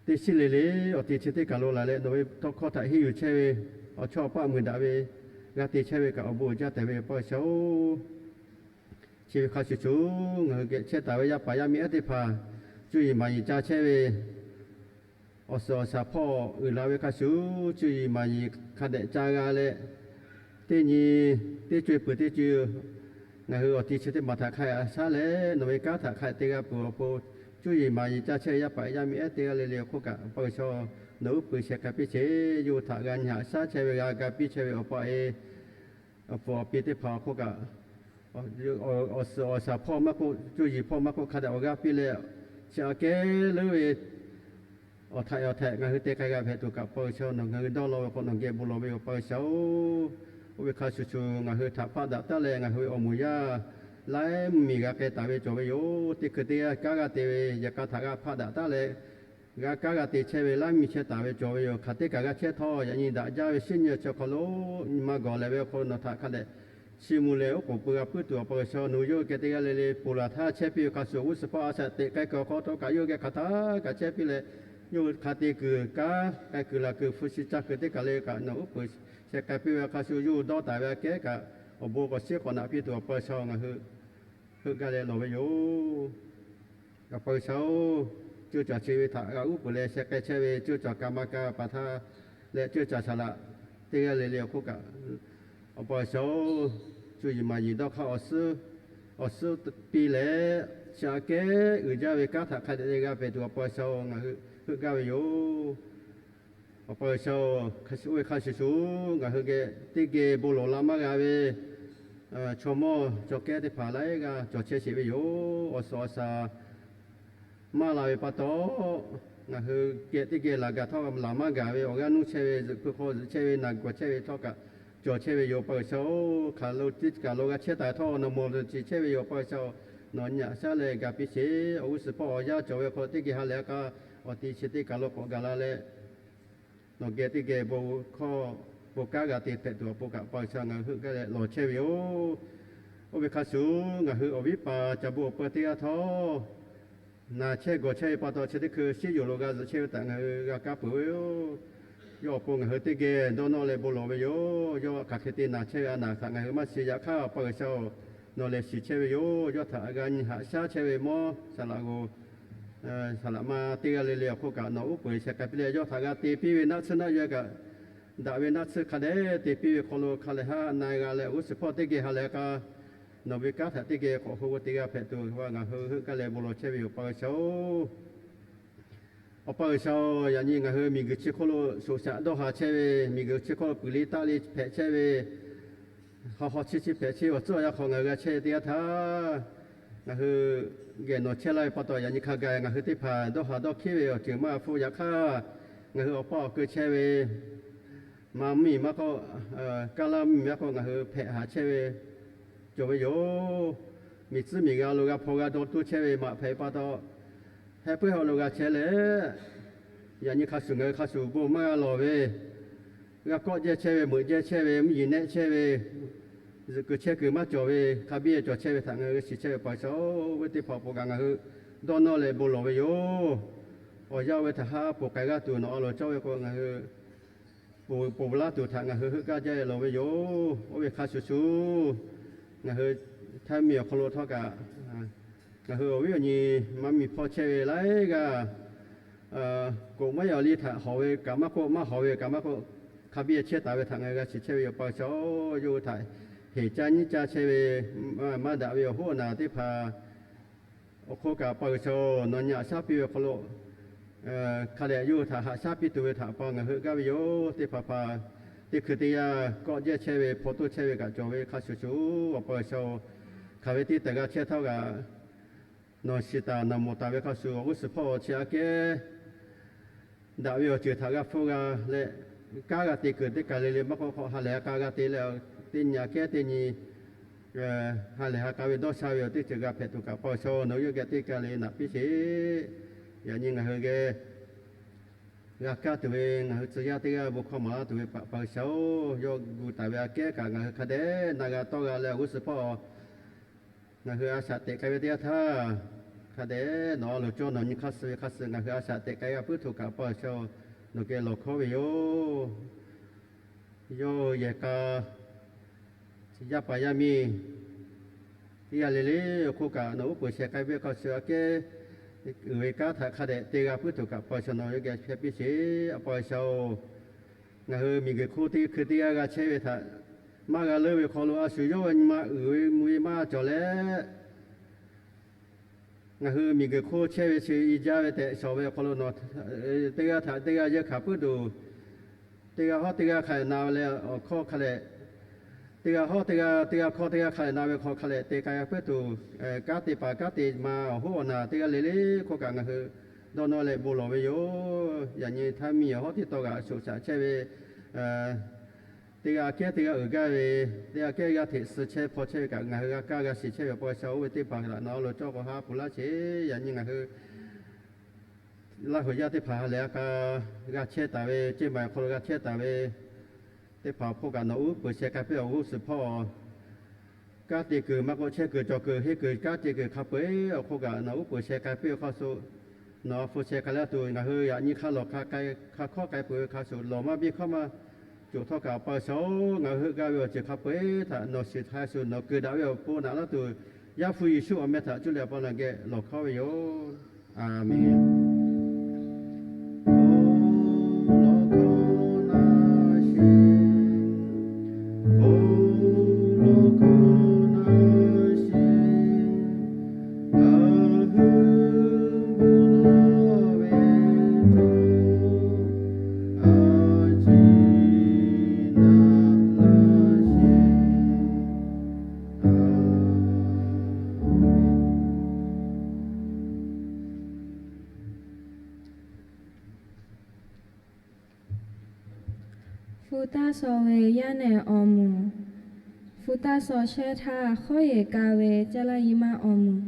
teˇ shiˉ le le awˬ ti chi teˇ kaˬ lo laˬ leh nawˬ ve tawˇ hkawˇ htaꞈ henˇ yuˬ chehˇ ve, awˬ chawˇ awˬ paˆ muiˬ daꞈ ve g'a te chehˇ ve kaꞈ awˬ bon uiˍ jaˇ tehꞈ ve Awˬ pa G'uiˬsha-oˬ. Chi ve hk'a shuˍ shuˍ ngaˬ hui geh chehˇ taˍ ve yaˇ paˍ yaˇ miˇ ehˉ teˇ hpaˍ cuˇ yiˍ maˍ yiˍ ca chehˇ ve, awˬ suhˍ awˬ shaˍ hpawˇ uiˍ la ve hk'a shuˍ cuˇ yiˍ maˍ yiˍ hk'a dehꞈ ca g'a leh, teˇ nyi teˇ co-e peuˬ teˇ co-e ngaˬ hui awˬ ti chi teˇ maˬ htaꞈ hk'a dehꞈ shaˉ leh nawˬ ve kanˉ htaꞈ hk'a dehꞈ te g'a peuˬ awˬ pon, cuˇ yiˍ maˍ yiˍ ca chehˇ ve yaˇ paˍ yaˇ miˇ ehˉ teˇ g'aˇ le le awˬ hk'oˆ kaꞈ Awˬ pa G'uiˬsha nawˬ uˉ peunˍ sheh k'ai piˇ sheˍ. Yawˇ hui htaꞈ g'a nyi haꞈ shaˉ chehˇ ve g'a ga piˇ chehˇ ve Awˬ pa e, awˬ pfuhˍ awˬ pi teˇ hpaˍ awˬ hk'oˆ kaꞈ, awˬ suhˍ awˬ shaˍ hpawˇ maˇ k'oˆ, cuˇ yiˍ hpawˇ maˇ k'oˆ hk'a dehꞈ awˬ g'aˇ piˇ leh, chi aꞈ kehˉ leuˉ ve awˬ htaiꞈ awˬ htaiꞈ ngaˬ hui te k'ai g'a hpehꞈ tuˬ kaꞈ Awˬ pa G'uiˬsha nawˬ ngaˬ hui dawˇ law ve k'o nawˬ geh bon lawˬ ve yoˬ Awˬ pa G'uiˬsha-oˬ. Oˇ ve hk'a shuˍ shuˍ ngaˬ hui htaꞈ hpaˆ daꞈ taˉ leh ngaˬ hui ve awˬ moˍ yaˇ laiˉ miˬ g'a k'ai taˍ ve cawˬ ve yoˬ. Teˇ hkui teˇ g'aˇ kanˉ g'a te ve yaꞈ k'a htaꞈ g'a hpaˆ daꞈ taˉ leh g'a kanˉ g'a te chehˇ ve laiˉ miˬ chehˇ taˍ ve cawˬ ve yoˬ. Hk'aˬ teˇ kaꞈ g'a chehˇ htawˇ yaꞈ nyi daꞈ jaˇ ve shinˉ nyi awˬ chi awˬ hk'aw lo nyi ma gawˬ lehˬ ve awˬ hk'aw lo nawˬ htaꞈ hk'a dehꞈ chiˇ mvuh leh oˉ k'oˍ pui g'a puiˉ tuˬ Awˬ pa G'uiˬsha nawˬ yawˇ hui geh teˇ g'aˇ le le ponˬ laˬ htaˇ chehˇ piˇ ve hk'a shuˍ g'uˇ suhˍ hpawˇ a shaꞈ teꞈ k'ai kuiˬ awˬ hk'aw htawˇ kaꞈ yawˇ hui geh hk'aˬ htaˇ kaꞈ chehˇ piˇ leh, yawˇ hui hk'a te kuiˬ kanˉ k'ai kuiˬ laˬ kuiˬ hpu shi caˇ kuiˬ teˇ kaˬ le kaꞈ nawˬ uˉ peunˍ sheh k'ai piˇ ve hk'a shuˍ yawˇ hui dawˇ taˍ ve aꞈ kehˉ kaꞈ awˬ bon k'awꞈ shiˉ k'awꞈ naꞈ piˇ tuˬ Awˬ pa G'uiˬsha ngaˬ hui heuˆ gaˇ leh lawˬ ve yoˬ. Awˬ pa G'uiˬsha-oˬ, ceuˇ caˬ chi ve htaꞈ g'a uˉ peunˍ leh sheh k'ai chehˇ ve ceuˇ caˬ ka ma ka paˍ htaˇ leh ceuˇ caˬ shaˍ laꞈ teˇ g'aˇ le le awˬ hk'oˆ kaꞈ, Awˬ pa G'uiˬsha-oˬ, cuˇ yiˍ maˍ yiˍ dawˇ hk'aˇ awˬ suhˉ, awˬ suhˉ piˇ leh, chi aꞈ kehˉ uiˍ jaˇ ve kanˉ htaꞈ hk'a dehꞈ g'a hpehꞈ tuˬ Awˬ pa G'uiˬsha ngaˬ hui heuˆ gaˇ ve yoˬ. Awˬ pa G'uiˬsha-oˬ, oˇ ve hk'a shuˍ shuˍ ngaˬ hui geh teˇ geh bon lawˬ la maˇ g'a ve, chaw mawˇ chaw kehˉ teˇ hpaˍ laiˉ g'aˇ cawˬ chehˇ sheˍ ve yoˬ. Awˬ suhˍ awˬ shaˍ maˇ la ve pa taw, ngaˬ hui geh teˇ geh laˬ gaˬ htawˇ laˬ maˇ gaˬ ve awˬ g'aˇ nuˇ chehˇ ve, zuhꞈ hpu hk'aw zuhꞈ chehˇ ve, naˬ gawˬ chehˇ ve htawˇ kaꞈ cawˬ chehˇ ve yoˬ. Awˬ pa G'uiˬsha-oˬ, hk'aˬ lo teˇ kaˬ lo g'a chehˇ taˍ htawˇ nawˬ mawˬ tuˬ ceˬ chehˇ ve yoˬ. Awˬ pa G'uiˬsha-oˬ, nawˬ nyi aꞈ shaˉ leh ga piˇ sheˍ. Awˬ g'uˇ suhˍ hpawˇ awˬ yanˇ cawˬ ve hk'aw lo teˇ geh ha lehˬ a k'a, awˬ ti chi teˇ kaˬ lo k'awꞈ gaˬ la leh, nawˬ geh teˇ geh bon hkawˇ bon kanˉ g'a te hpehꞈ tuˬ awˬ pon kaꞈ, Awˬ pa G'uiˬsha ngaˬ hui heuˆ gaˇ leh lawˬ chehˇ ve yoˬ. Oˇ ve hk'a shuˍ, ngaˬ hui awˬ viˉ paˍ ca bon awˬ peuˇ teˇ g'aˇ htawˇ, naˬ chehˇ gawˬ chehˇ ve pa taw, chi teˇ hkui shiˉ yonˍ lo g'a zuhꞈ chehˇ ve htaꞈ ngaˬ hui g'a kaˇ peuˬ ve yoˬ. Yawˇ awˬ pon ngaˬ hui teˇ geh dawˇ nawˇ leh bon lawˬ ve yoˬ. Yawˇ hk'aˬ hk'e te naˬ chehˇ ve a naˬ htaꞈ ngaˬ hui maˇ shiˍ. Yaꞈ hk'aˇ, Awˬ pa G'uiˬsha-oˬ, nawˬ lehˬ shiˍ chehˇ ve yoˬ. Yawˇ htaꞈ g'a nyi haꞈ shaˉ chehˇ ve mawˇ saˍlaꞈ g'oˬ, saˍlaꞈ ma teˇ g'aˇ le le awˬ hk'oˆ kaꞈ nawˬ uˉ peunˍ sheh k'ai piˇ leh, yawˇ htaꞈ g'a te piˇ ve naˆ tsuhˇ naˆ yaweh kaꞈ, daꞈ ve naˆ tsuhˇ hk'a dehꞈ te piˇ ve hk'aw lo hk'a lehˬ haˆ na g'a leh, awˬ g'uˇ suhˍ hpawˇ teˇ geh ha lehˬ a k'a, nawˬ ve kanˉ htaꞈ teˇ geh k'awꞈ hu k'o te g'a hpehꞈ tuˬ, ngaˬ hui heuˆ gaˇ leh bon lawˬ chehˇ ve yoˬ. Awˬ pa G'uiˬsha-oˬ, Awˬ pa G'uiˬsha-oˬ, yaꞈ nyi ngaˬ hui miˬguiˬ chi hk'oˆ lo shoꞈ shaꞈ dawˇ haˍ chehˇ ve, miˬguiˬ chi hk'oˆ lo puiˍ le taˆ le hpehꞈ chehˇ ve, haw haw chi chi hpehꞈ chehˇ ve awˬ tcuhˉ awˬ yanˇ hk'aw ngaˬ hui g'a chehˇ ve teˇ yanˇ htaˇ, ngaˬ hui geh nawˬ chehˇ laˇ ve pa taw, yaꞈ nyi hk'a gaˬ ngaˬ hui teˇ hpaˍ dawˇ haˍ dawˇ hkiˉ ve awˬ ceuˬ maˇ hpfuhˇ. Yaꞈ hk'aˇ, ngaˬ hui awˬ paˇ awˬ keu chehˇ ve, maˇ miˬ maˇ k'oˆ, kaˇ laˇ miˬ maˇ k'oˆ, ngaˬ hui hpehꞈ haˍ chehˇ ve cawˬ ve yoˬ. Miˬ tcuhˉ miˬ g'a lo g'a hpaw g'a dawˇ toˇ chehˇ ve maꞈ hpehꞈ pa taw, heh puiˉ haw lo g'a chehˇ leh, yaꞈ nyi hk'a shuˍ ngaˬ hui hk'a shuˍ bon maˇ g'a lawˬ ve, g'a kawˆ jehˇ chehˇ ve, meuꞈ jehˇ chehˇ ve, mvuhˇ yeˬ nehˆ chehˇ ve, zuhꞈ kuiˬ chehˇ kuiˬ maˇ cawˬ ve, hk'a biˇ cawˬ chehˇ ve htaꞈ ngaˬ hui shiˍ chehˇ ve Awˬ pa G'uiˬsha-oˬ, oˇ ve teˇ hpaˍ awˬ pon kaꞈ ngaˬ hui dawˇ nawˇ leh bon lawˬ ve yoˬ. Awˬ yanˇ oˇ ve htaꞈ haˉ poˬ k'ai g'aˇ tuˬ nawˬ a loˍ cawˇ ve k'o, ngaˬ hui poˬ laˇ tuˬ htaꞈ ngaˬ hui heuˆ gaˇ jaˇ lawˬ ve yoˬ. Oˇ ve hk'a shuˍ shuˍ, ngaˬ hui htaˇ miˬ awˬ hk'aw lo htawˇ kaꞈ, ngaˬ hui awˬ viˉ awˬ nyi maˇ miˬ hpawˇ chehˇ ve laiˉ g'aˇ, koꞈ maˇ yaw liˇ htaꞈ hawˍ ve kaꞈ maˇ k'oˆ, maˇ hawˍ ve kaꞈ maˇ k'oˆ, hk'a biˇ chehˇ taˍ ve htaꞈ ngaˬ hui g'a shiˍ chehˇ ve yoˬ. Awˬ pa G'uiˬsha-oˬ, yawˇ hui htaꞈ heˍ caˇ nyiˇ caˇ chehˇ ve, maˇ daꞈ ve awˬ hoˉ awˬ naˬ teˇ hpaˍ awˬ hk'oˆ kaꞈ, Awˬ pa G'uiˬsha-oˬ, nawˬ nyi aꞈ shaˉ piˇ ve hk'aw lo hk'a dehꞈ yawˇ hui htaꞈ haꞈ shaˉ piˇ tuˬ ve htaꞈ pa ngaˬ hui g'aˇ ve yoˬ. Teˇ hpaˍ hpaˍ teˇ hkui teˇ yanˇ kawˆ jehˇ chehˇ ve, hpaw toˇ chehˇ ve kaꞈ cawˬ ve hk'a shuˍ shuˍ, Awˬ pa G'uiˬsha-oˬ, hk'aˬ ve teˇ taˍ g'a chehˇ htawˇ kaꞈ, nawˬ shiˍ taˍ nawˬ mawˬ taˍ ve hk'a shuˍ awˬ g'uˇ suhˍ hpawˇ chi aꞈ kehˉ daꞈ ve awˬ ceuˬ htaꞈ g'a hpfuhˇ g'a leh, kanˉ g'a te kuiˬ teˇ kaˬ le le maˇ k'oˆ hk'awꞈ ha lehˬ ha k'a g'a te leh, teˇ nyi aꞈ kehˉ teˇ nyi ha lehˬ ha k'a ve dawˇ sha ve awˬ teˇ ceuˬ g'a hpehꞈ tuˬ kaꞈ, Awˬ pa G'uiˬsha nawˬ yawˇ geh teˇ kaˬ le naꞈ piˇ sheˍ. Yaꞈ nyi ngaˬ hui geh g'a kaˇ tuˬ ve ngaˬ hui tcuh yaˇ teˇ g'aˇ bon hkawˇ maˍ laˇ tuˬ ve Awˬ pa G'uiˬsha-oˬ, yawˇ gu taˍ ve aꞈ kehˉ kaꞈ ngaˬ hui hk'a dehꞈ na g'a tawˇ g'a leh awˬ g'uˇ suhˍ hpawˇ ngaˬ hui a shaꞈ teꞈ k'ai ve teˇ yanˇ htaˇ, hk'a dehꞈ nawˬ a loˍ cawˇ nawˬ nyi hk'aˇ suh ve hk'a suh ngaˬ hui a shaꞈ teꞈ k'ai g'a puiˉ htoꞈ kaꞈ, Awˬ pa G'uiˬsha-oˬ, nawˬ geh lawˬ hkawˉ ve yoˬ. Yawˇ yehˬ k'a yaˇ paˍ yaˇ miˇ teˇ g'aˇ le le awˬ hk'oˆ kaꞈ nawˬ uˉ peunˍ sheh k'ai piˇ ve hk'a shuˍ aꞈ kehˉ uiˍ ve kanˉ htaꞈ hk'a dehꞈ te g'a puiˉ htoꞈ kaꞈ, Awˬ pa G'uiˬsha nawˬ yawˇ geh hpehˇ piˇ sheˍ. Awˬ pa G'uiˬsha-oˬ, ngaˬ hui miˬguiˬ hk'oˆ teˇ hkui teˇ g'aˇ g'a chehˇ ve htaꞈ maˇ g'a leuˉ ve hk'aw lo, a shu yawˇ ve nyi ma uiˍ ve mvuh ve maˇ cawˬ leh, ngaˬ hui miˬguiˬ hk'oˆ chehˇ ve chi i jaˇ ve tehꞈ shawˍ ve awˬ hk'aw lo nawˬ teˇ g'aˇ htaꞈ teˇ g'aˇ yeunˇ hkanˍ puiˉ tuˬ, teˇ g'aˇ hawˉ teˇ g'aˇ hk'a dehꞈ na leh awˬ hkawˇ hk'a dehꞈ, teˇ g'aˇ hawˉ teˇ g'aˇ, teˇ g'aˇ hkawˇ teˇ g'aˇ hk'a dehꞈ na ve hk'aw hk'a dehꞈ te k'ai g'a puiˉ tuˬ, kanˉ te paˍ kanˉ te ma awˬ hoˉ awˬ naˬ teˇ g'aˇ le le hk'oˆ kaꞈ ngaˬ hui dawˇ nawˇ leh bon lawˬ ve yoˬ. Yaꞈ nyi htaˇ miˬ awˬ hawˉ teˇ taw g'aꞈ shoꞈ shaꞈ chehˇ ve teˇ g'aˇ aꞈ kehˉ teˇ g'aˇ uiˍ gaˇ ve, teˇ g'aˇ aꞈ kehˉ g'aˇ hteꞈ suh chehˇ hpaw chehˇ ve kaꞈ ngaˬ hui g'a kaˇ g'a shiˍ chehˇ ve Awˬ pa G'uiˬsha-oˬ, oˇ ve teˇ hpaˍ htaꞈ nawˬ a loˍ cawˇ k'o ha peuˬ laˇ sheˍ. Yaꞈ nyi ngaˬ hui Laˇ huˍ yaˇ teˇ hpaˍ ha lehˬ a k'a g'a chehˇ taˍ ve, ceˇ maiˍ awˬ hk'aw lo g'a chehˇ taˍ ve teˇ hpaˍ awˬ hk'oˆ kaꞈ nawˬ uˉ peunˍ sheh k'ai piˇ awˬ g'uˇ suhˍ hpawˇ, kanˉ te kuiˬ maˇ k'oˆ, chehˇ kuiˬ cawˬ kuiˬ henˇ kuiˬ kanˉ te kuiˬ hk'a peu-eˬ awˬ hk'oˆ kaꞈ nawˬ uˉ peunˍ sheh k'ai piˇ ve hk'a shuˍ, nawˬ a hpu sheh k'ai laˇ tuˬ ngaˬ hui yaꞈ nyi hk'a lawˬ hk'a hk'awˇ k'ai peuˬ ve hk'a shuˍ, lawˬ maˇ biˇ hkawˇ maˇ coˬ htawˇ kaꞈ Awˬ pa G'uiˬsha-oˬ, ngaˬ hui heuˆ gaˇ ve awˬ ceuˬ hk'a peu-eˬ htaꞈ nawˬ shiˍ hk'a shuˍ nawˬ keu daꞈ ve awˬ pon naꞈ laˇ tuˬ, Yaˇ hpu Yeˍsuˆ awˬ meh htaꞈ cuˇ leh Awˬ pa nawˬ geh lawˬ hkawˉ ve yoˬ. Aˍmenˍ. Hpu taˇ shaw ve yaˇ nehˬ awˬ moˍ. Hpu taˇ shaw shehˇ htaˇ, hk'awˉ yehˬ ka ve caˇ laˇ yi maˇ awˬ moˍ.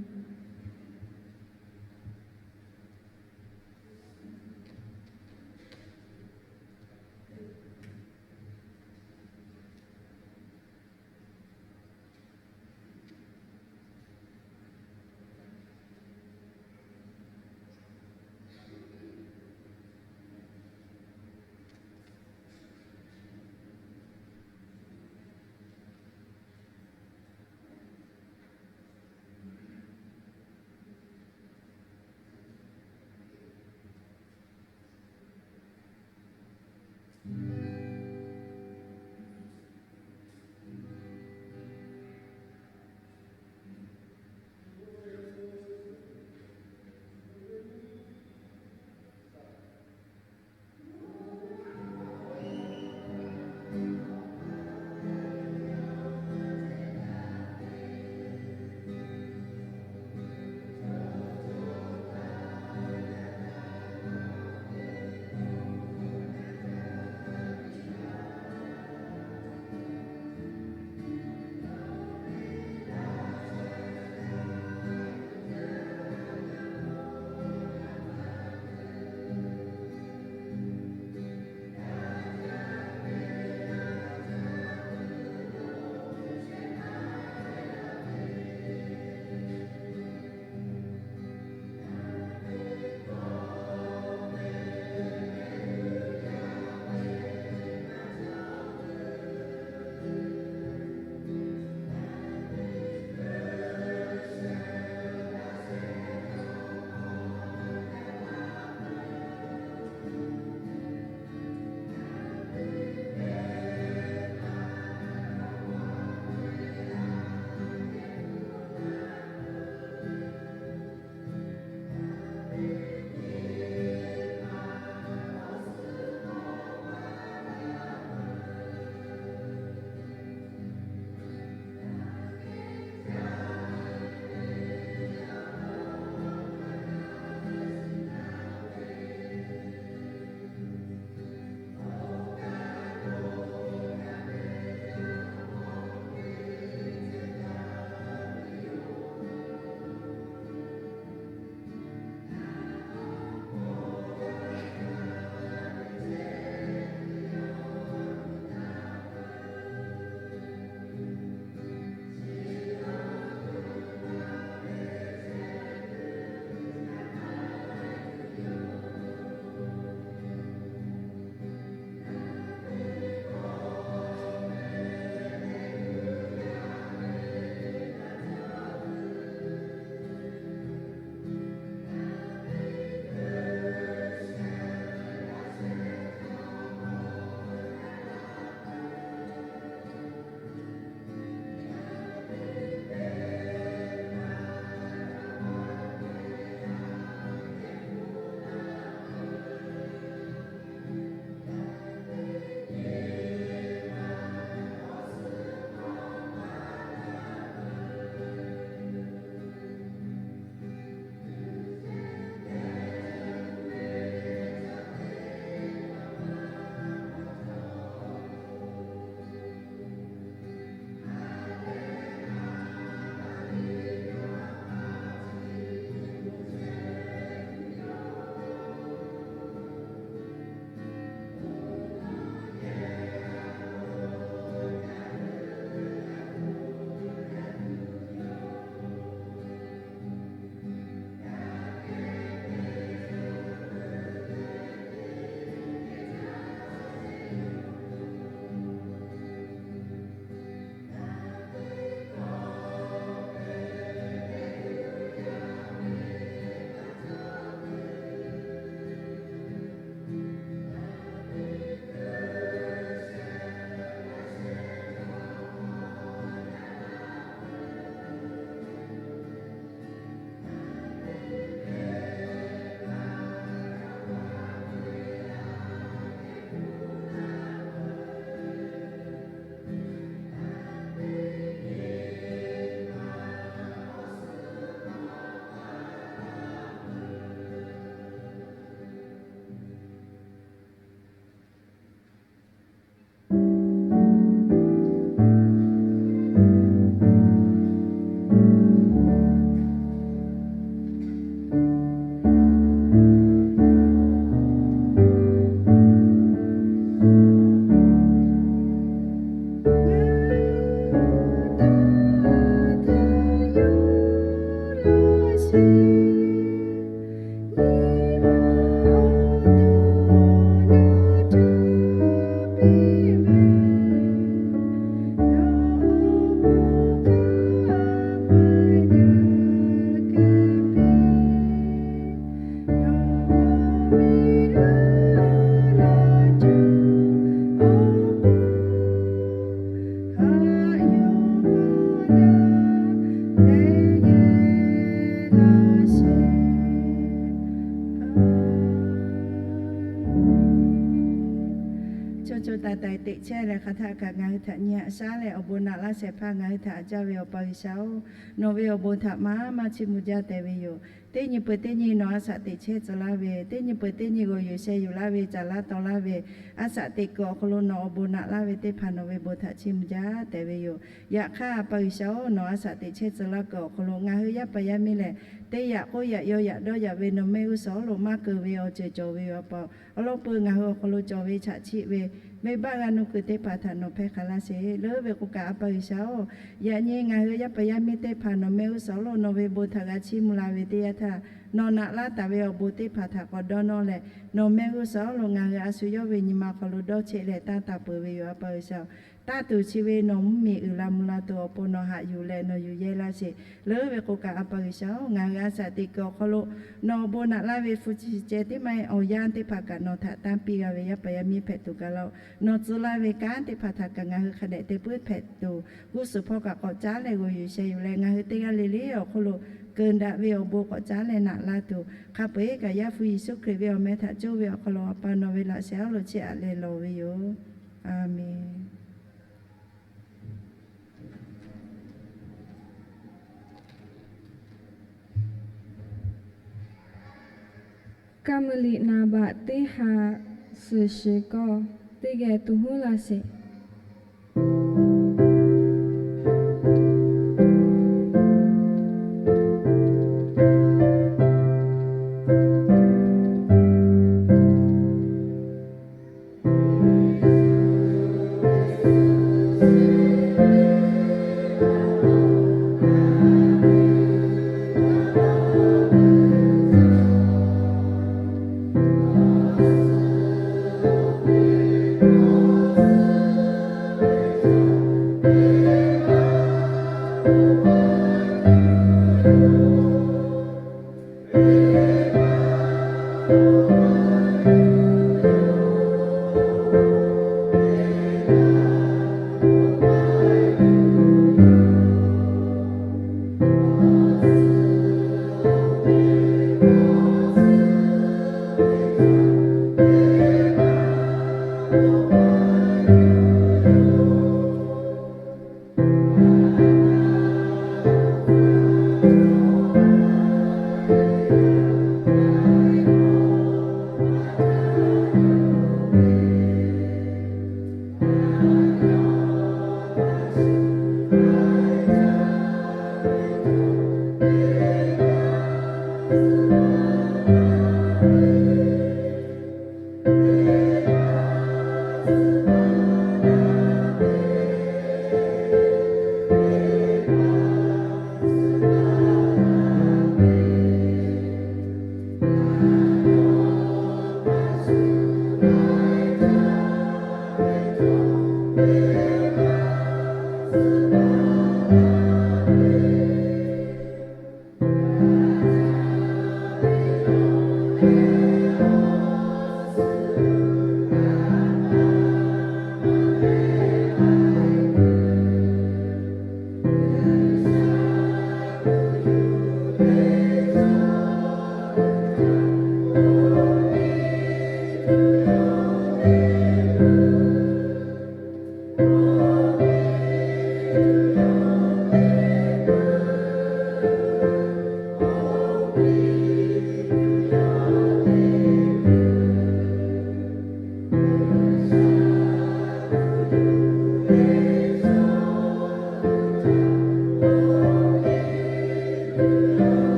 Chaw co taiˍ taiˍ teꞈ chehˇ leh hk'aˬ htaˆ kaꞈ ngaˬ hui htaꞈ nyi haꞈ shaˉ leh awˬ bon naꞈ laˇ shehˍ hpaˇ ngaˬ hui htaꞈ haꞈ jaˇ ve Awˬ pa G'uiˬsha-oˬ, nawˬ ve awˬ bon htaꞈ maˇ maˇ chiˇ mvuh jaˇ tehꞈ ve yoˬ. Teˇ nyi peuˬ teˇ nyi nawˬ a shaꞈ teꞈ chehˇ tcuh laˇ ve, teˇ nyi peuˬ teˇ nyi g'awˬ yuˬ sheh yuˬ laˇ ve, caˍ laˇ taw laˇ ve, a shaꞈ teꞈ kuiˬ awˬ hk'aw lo nawˬ awˬ bon naꞈ laˇ ve teˇ hpaˍ nawˬ ve bon htaꞈ chiˇ mvuh jaˇ tehꞈ ve yoˬ. Yaꞈ hk'aˇ, Awˬ pa G'uiˬsha-oˬ, nawˬ a shaꞈ teꞈ chehˇ tcuh laˇ kuiˬ awˬ hk'aw lo ngaˬ hui yaˇ paˍ yaˇ miˇ lehˬ, teˇ yaꞈ k'oˆ yaꞈ yaw yaꞈ dawˇ yaꞈ ve nawˬ mehˆ g'uˇ suhˍ awˉ lo maˇ keu ve awˬ ceuˬ cawˬ ve yoˬ. A pa awˬ lawn peuˬ ngaˬ hui awˬ hk'aw lo cawˬ ve chaꞈ chiˆ ve, venˇbaˆ g'a nuˇ kuiˬ teˇ hpaˍ htaꞈ nawˬ hpehˇ hk'a laˇ sheˍ. Leuˉ ve k'o kaꞈ, Awˬ pa G'uiˬsha-oˬ, yaꞈ nyi ngaˬ hui yaˇ paˍ yaˇ miˇ teˇ hpaˍ nawˬ mehˆ g'uˇ suhˍ awˉ lo nawˬ ve bon htaꞈ g'a chiˇ mvuh la ve teˇ yanˇ htaˇ, nawˬ naꞈ laˇ taˍ ve awˬ bon teˇ hpaˍ htaꞈ k'awꞈ dawˇ nawˇ leh, nawˬ mehˆ g'uˇ suhˍ awˉ lo ngaˬ hui a shu yawˇ ve nyi ma hk'aw lo dawˇ cheˆ leh tanˇ taˍ peuˬ ve yoˬ. Awˬ pa G'uiˬsha-oˬ, tanˇ tuˬ chi ve nawˬ mvuhˇmiˬ uiˍ la mvuh la tuˬ awˬ pon nawˬ haꞈ yuˬ leh nawˬ yuˬ yehˇ laˇ sheˍ. Leuˉ ve k'o kaꞈ, Awˬ pa G'uiˬsha-oˬ, ngaˬ hui a shaꞈ teꞈ kuiˬ awˬ hk'aw lo nawˬ awˬ bon naꞈ laˇ ve hpu chi ceh tiˉ maˇ heˆ, awˬ yanˇ teˇ hpaˍ kaꞈ nawˬ htaꞈ tanˇ piˇ g'a ve yaˇ paˍ yaˇ miˇ hpehꞈ tuˬ gaˬ laˇ-oˬ. Nawˬ tcuh laˇ ve kanˉ teˇ hpaˍ htaꞈ kaꞈ ngaˬ hui hk'a dehꞈ te puiˉ hpehꞈ tuˬ, g'uˇ suhˍ hpawˇ kaꞈ k'awꞈ caˉ leh g'awˬ yuˬ sheh yuˬ leh ngaˬ hui teˇ g'aˇ le le awˬ hk'aw lo keunˍ daꞈ ve awˬ bon k'awꞈ caˉ leh naꞈ laˇ tuˬ, hk'a peu-eˬ kaꞈ Yaˇ hpu Yeˍsuˆ Hkriꞈ ve awˬ meh htaꞈ coˇ ve awˬ hk'aw lo Awˬ pa nawˬ ve laꞈ sheh awˉ lo chiˇ aꞈ leh lawˬ ve yoˬ. A menˍ. Kaˇ meuˇ liꞈ naˍ baꞈ teˇ ha suhˍ shiˍ kawˇ teˇ geh to huˉ laˇ sheˍ.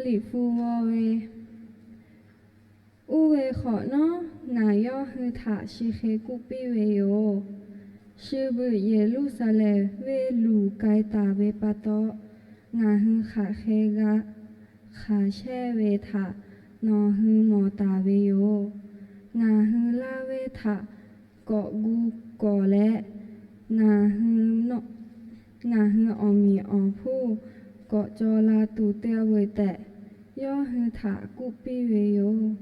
Liꞈ hpu g'aw ve, oˇ ve hk'awꞈ nawˉ ngaˬ yawˇ hui htaꞈ chi hk'e k'oˆ piˇ ve yoˬ. Shu beuꞈ Yeˍruˆsaˍlehnˍ venˇ luˬ k'ai taˍ ve pa taw, ngaˬ hui hk'aˬ hk'e g'a hk'aˬ chehˇ ve htaꞈ nawˬ hui mawˬ taˍ ve yoˬ. Ngaˬ hui laˇ ve htaꞈ k'awꞈ gu kawˍ leh, ngaˬ hui awˬ meꞈ awˬ hponˇ k'awꞈ caw la tuˬ te veuˬ tehꞈ, yawˇ hui htaꞈ k'oˆ piˇ ve yoˬ.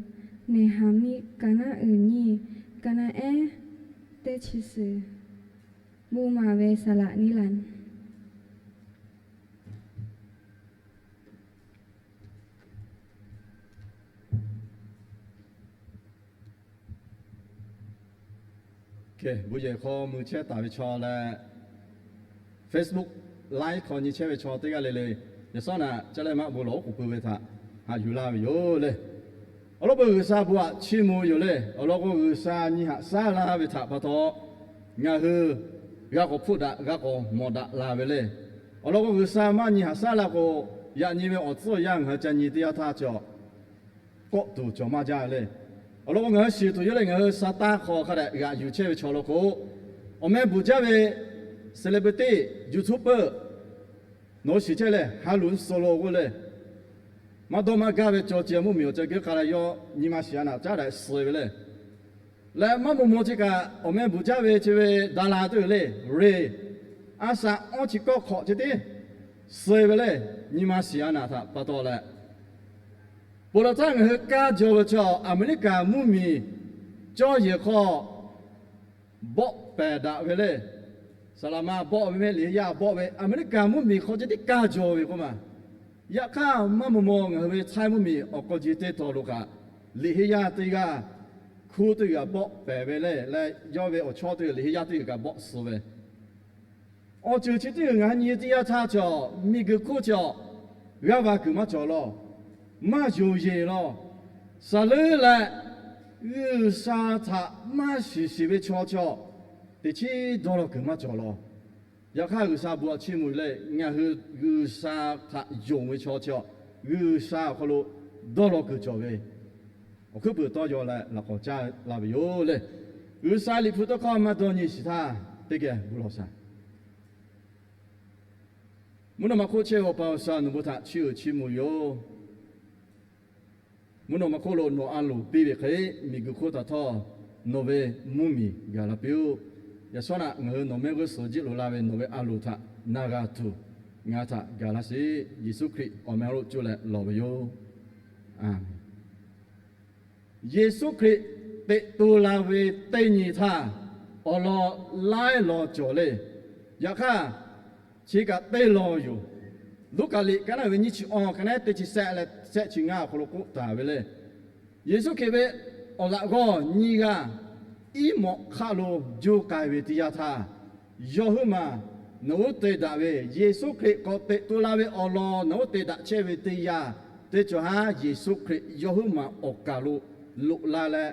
Neˍhaˍmiˆ ka naˆ uiˍ nyiˇ, ka naˆ ehˉ teˇ chi suhˍ, bon maˍ ve saˍ laꞈ niˉ laˬ. Bon yehˬ hk'aw mui chehˇ taˍ ve chaw leh, Facebook live hk'aw nyi chehˇ ve chaw teˇ g'aˇ le le, yaꞈ shawˉ naꞈ caˇ leh maˆ bon lawˬ oˉ k'oˍ pui ve htaꞈ haꞈ yuˬ laˇ ve yoˬ le. Awˬ lawn k'o, G'uiˬsha bon aꞈ chiˇ mvuh yoˬ le. Awˬ lawn k'o, G'uiˬsha nyi haꞈ shaˉ laˇ ve htaꞈ pa taw, ngaˬ hui g'a k'awꞈ hpfuhˆ daꞈ g'a k'awꞈ mawˬ daꞈ la ve le. Awˬ lawn k'o, G'uiˬsha maˇ nyi haꞈ shaˉ la k'o, yaꞈ nyi ve awˬ tcuhˉ awˬ yanˇ ngaˬ hui ca nyi teˇ yanˇ htaˇ cawˬ kawˆ tuˬ cawˬ maˇ jaˇ ve le. Awˬ lawn k'o, ngaˬ hui shiˍ tuˬ yawˇ leh ngaˬ hui sa taˇ hk'aw hk'a dehꞈ g'aꞈ yuˬ chehˇ ve chaw law k'o, awˬ meh bvuhˬ jaˇ ve celebrity, YouTuber nawˬ hui shiˍ chehˇ leh, ha luˬ suh lo k'oˆ le, maˇ dawˇ maˇ gaˇ ve caw ce mvuhˇmiˬ awˬ ca geuˆ k'a leh yawˇ nyi ma shiˍ a naꞈ caˉ daꞈ suh ve le. Leh maˇ maw maw chi kaꞈ awˬ meh bvuhˬ jaˇ ve chi ve daˍlaˍ teˇ g'uiˬ le, Ray, a shaꞈ awˇ chi kawˆ hk'awꞈ chi tiˉ suh ve le, nyi ma shiˍ a naꞈ htaꞈ pa taw leh, ponˬ laˬ htaˇ ngaˬ hui kaˇ jaw ve chaw Aˍmeˍriˆkaˍ mvuhˇmiˬ cawˇ yehˬ hk'aw bawˆ pehˬ daꞈ ve le. Saˍ laꞈ ma bawˆ ve mehˆ liꞈ yaˇ bawˆ ve Aˍmeˍriˆkaˍ mvuhˇmiˬ hk'aw ceh tiˉ kaˇ jaw ve k'oˆ ma. Yaꞈ hk'aˇ maˇ maw maw ngaˬ hui ve China mvuhˇmiˬ awˬ k'aw ji teˇ taw lo kaꞈ, liꞈ heˆ yaˇ teˇ g'aˇ, hkuˇ teˇ g'aˇ bawˆ pehˬ ve le, leh yawˇ ve awˬ chawˇ teˇ g'aˇ liꞈ heˆ yaˇ teˇ g'aˇ kaꞈ bawˆ suh ve awˬ ceuˬ chi teˇ g'aˇ ngaˬ hui nyi teˇ yanˇ htaˇ cawˬ, miˬguiˬ hk'oˆ cawˬ, g'aˇ va kuiˬ maˇ cawˬ law, maˇ yonˍ yeˬ law, saˍ leuˉ leh G'uiˬsha htaꞈ maˇ shiˍ shiˍ ve chaw cawˬ, teꞈ chiˉ dawˇ law kuiˬ maˇ cawˬ law. Yaꞈ hk'aˇ G'uiˬsha bon aꞈ chiˇ mvuh le, ngaˬ hui G'uiˬsha htaꞈ yonˍ ve chaw cawˬ, G'uiˬsha awˬ hk'aw lo dawˇ law kuiˬ cawˬ ve awˬ hkuiˉ puiˍ tawˇ yaw leh laꞈ k'awꞈ caˇ la ve yoˬ le. G'uiˬsha Liꞈ hpu tawˇ hkawˇ maˇ dawˇ nyi shiˍ htaˇ, teˇ geh bon lawˬ shaˍ. Mvuhˇ naw ma hk'oˆ chehˇ ve Awˬ pa G'uiˬsha, nawˬ bon htaꞈ chiˇ uiˍ chiˇ mvuh yoˬ. Mvuhˇ naw ma hk'oˆ lo nawˬ a loˍ piˇ ve hk'e, miˬguiˬ hk'oˆ htaꞈ htawˇ nawˬ ve mvuhˇmiˬ gaˬ la piˇ-oˆ. Yaꞈ shawˉ naꞈ ngaˬ hui nawˬ mehˆ g'uˇ suhˍ jiˆ loꞈ la ve nawˬ ve a loˍ htaꞈ na g'a tuˬ ngaˬ htaꞈ gaˬ laˇ sheˍ. Yeˍsuˆ Hkriꞈ awˬ meh lo co leh lawˬ ve yoˬ. Aˍmenˍ. Yeˍsuˆ Hkriꞈ teꞈ to la ve teˇ nyi htaˇ, awˬ lawn laiˉ lawn cawˬ le. Yaꞈ hk'aˇ, chi kaꞈ teˇ lawn yoˬ. Luˉkaꞈ liꞈ ka naˆ ve nyiˇ chi awˬ ka naˆ teˇ chi sehˆ leh sehˆ chi ngaˇ awˬ hk'aw lo k'oˆ taˍ ve le. Yeˍsuˆ Hkriꞈ ve awˬ laꞈ g'awˇ nyiˇ g'aˇ iˉ mawꞈ hk'aˆ lo juˇ k'ai ve teˇ yanˇ htaˇ, yawˇ huiˉ maˬ nawˬ uˉ te daꞈ ve, Yeˍsuˆ Hkriꞈ k'awꞈ teꞈ to la ve awˬ lawn nawˬ uˉ te daꞈ chehˇ ve teˇ yanˇ, teˇ cawˬ haˉ Yeˍsuˆ Hkriꞈ yawˇ huiˉ maˬ awˬ kaˬ lo loꞈ la leh,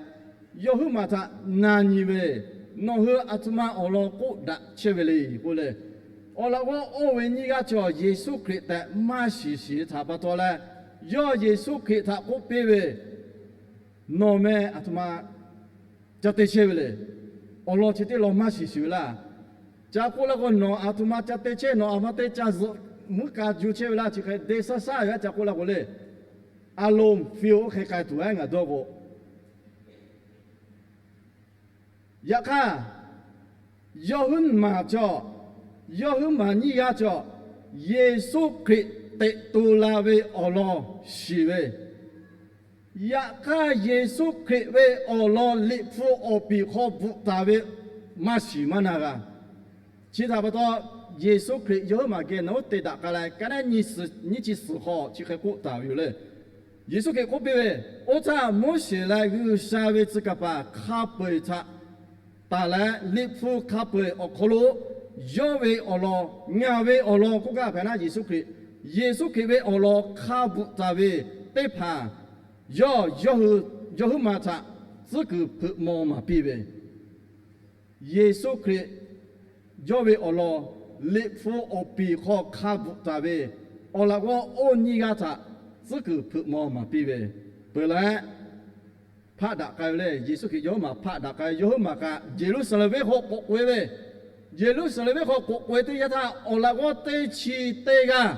yawˇ huiˉ maˬ htaꞈ na nyi ve, nawˬ hui aˬ htoꞈ ma awˬ lawn k'oˆ daꞈ chehˇ ve le k'oˆ le. Awˬ laꞈ g'awˇ oˇ ve nyiˇ g'aˇ cawˬ Yeˍsuˆ Hkriꞈ tehꞈ maˇ shiˍ shiˍ htaꞈ pa taw leh, yawˇ Yeˍsuˆ Hkriꞈ htaꞈ k'oˆ piˇ ve, nawˬ meh aˬ htoꞈ ma ca te chehˇ ve le. Awˬ lawn chi teˇ lawn maˇ shiˍ shiˍ ve laˇ. Ca k'oˆ la k'o, nawˬ aˬ htoꞈ ma ca te chehˇ, nawˬ aˬ htoꞈ ma te ca zuhꞈ muiˉ ka ju chehˇ ve laˇ. Chi hk'e de saˉ saˉ ve aˉ ca k'oˆ la k'o le, a loˍ fiˍ-oˬ oˇ hk'e k'ai tuˬ aˉ ngaˬ dawˇ k'o, yaꞈ hk'aˇ, yawˇ huiˉ maˬ cawˬ, yawˇ huiˉ maˬ nyiˇ g'aˇ cawˬ, Yeˍsuˆ Hkriꞈ teꞈ to la ve awˬ lawn shiˍ ve, yaꞈ hk'aˇ Yeˍsuˆ Hkriꞈ ve awˬ lawn Liꞈ hpu awˬ piˍ hk'aw bvuhꞈ taˍ ve maˇ shiˍ maˇ na g'a. Chi htaꞈ pa taw, Yeˍsuˆ Hkriꞈ yawˇ huiˉ maˬ geh nawˬ uˉ te daꞈ k'ai leh, ka naˆ nyiˇ chi suhˍ hk'aw chi hk'e k'oˆ taˍ ve yoˬ le. Yeˍsuˆ Hkriꞈ k'oˆ piˇ ve, Oˇ htaˇ Moˉseˍ leh G'uiˬsha ve tcuh kaˍ paˍ hk'a peu-eˬ htaꞈ tanˬ leh, Liꞈ hpu hk'a peu-eˬ awˬ hk'aw lo yawˇ ve awˬ lawn, ngaˬ ve awˬ lawn k'oˆ gaˇ hpehꞈ naˉ, Yeˍsuˆ Hkriꞈ, Yeˍsuˆ Hkriꞈ ve awˬ lawn hk'a bvuhꞈ taˍ ve teˇ hpaˍ yawˇ, yawˇ huiˉ maˬ htaꞈ tcuhˉ kuiˬ hpeuꞈ maw maˍ piˇ ve, Yeˍsuˆ Hkriꞈ yawˇ ve awˬ lawn Liꞈ hpu awˬ piˍ hk'aw hk'a bvuhꞈ taˍ ve awˬ laꞈ g'awˇ oˇ nyiˇ g'aˇ htaꞈ tcuhˉ kuiˬ hpeuꞈ maw maˍ piˇ ve peuˬ leh, hpaˆ daꞈ k'ai ve le. Yeˍsuˆ Hkriꞈ yawˇ huiˉ maˬ hpaˆ daꞈ k'ai, yawˇ huiˉ maˬ kaꞈ Yeˍruˆsaˍlehnˍ venˇ hk'aw k'awꞈ k'oꞈ e ve, Yeˍruˆsaˍlehnˍ venˇ hk'aw k'awꞈ k'oꞈ e teˇ yanˇ htaˇ, awˬ laꞈ g'awˇ teˇ chi teˇ g'aˇ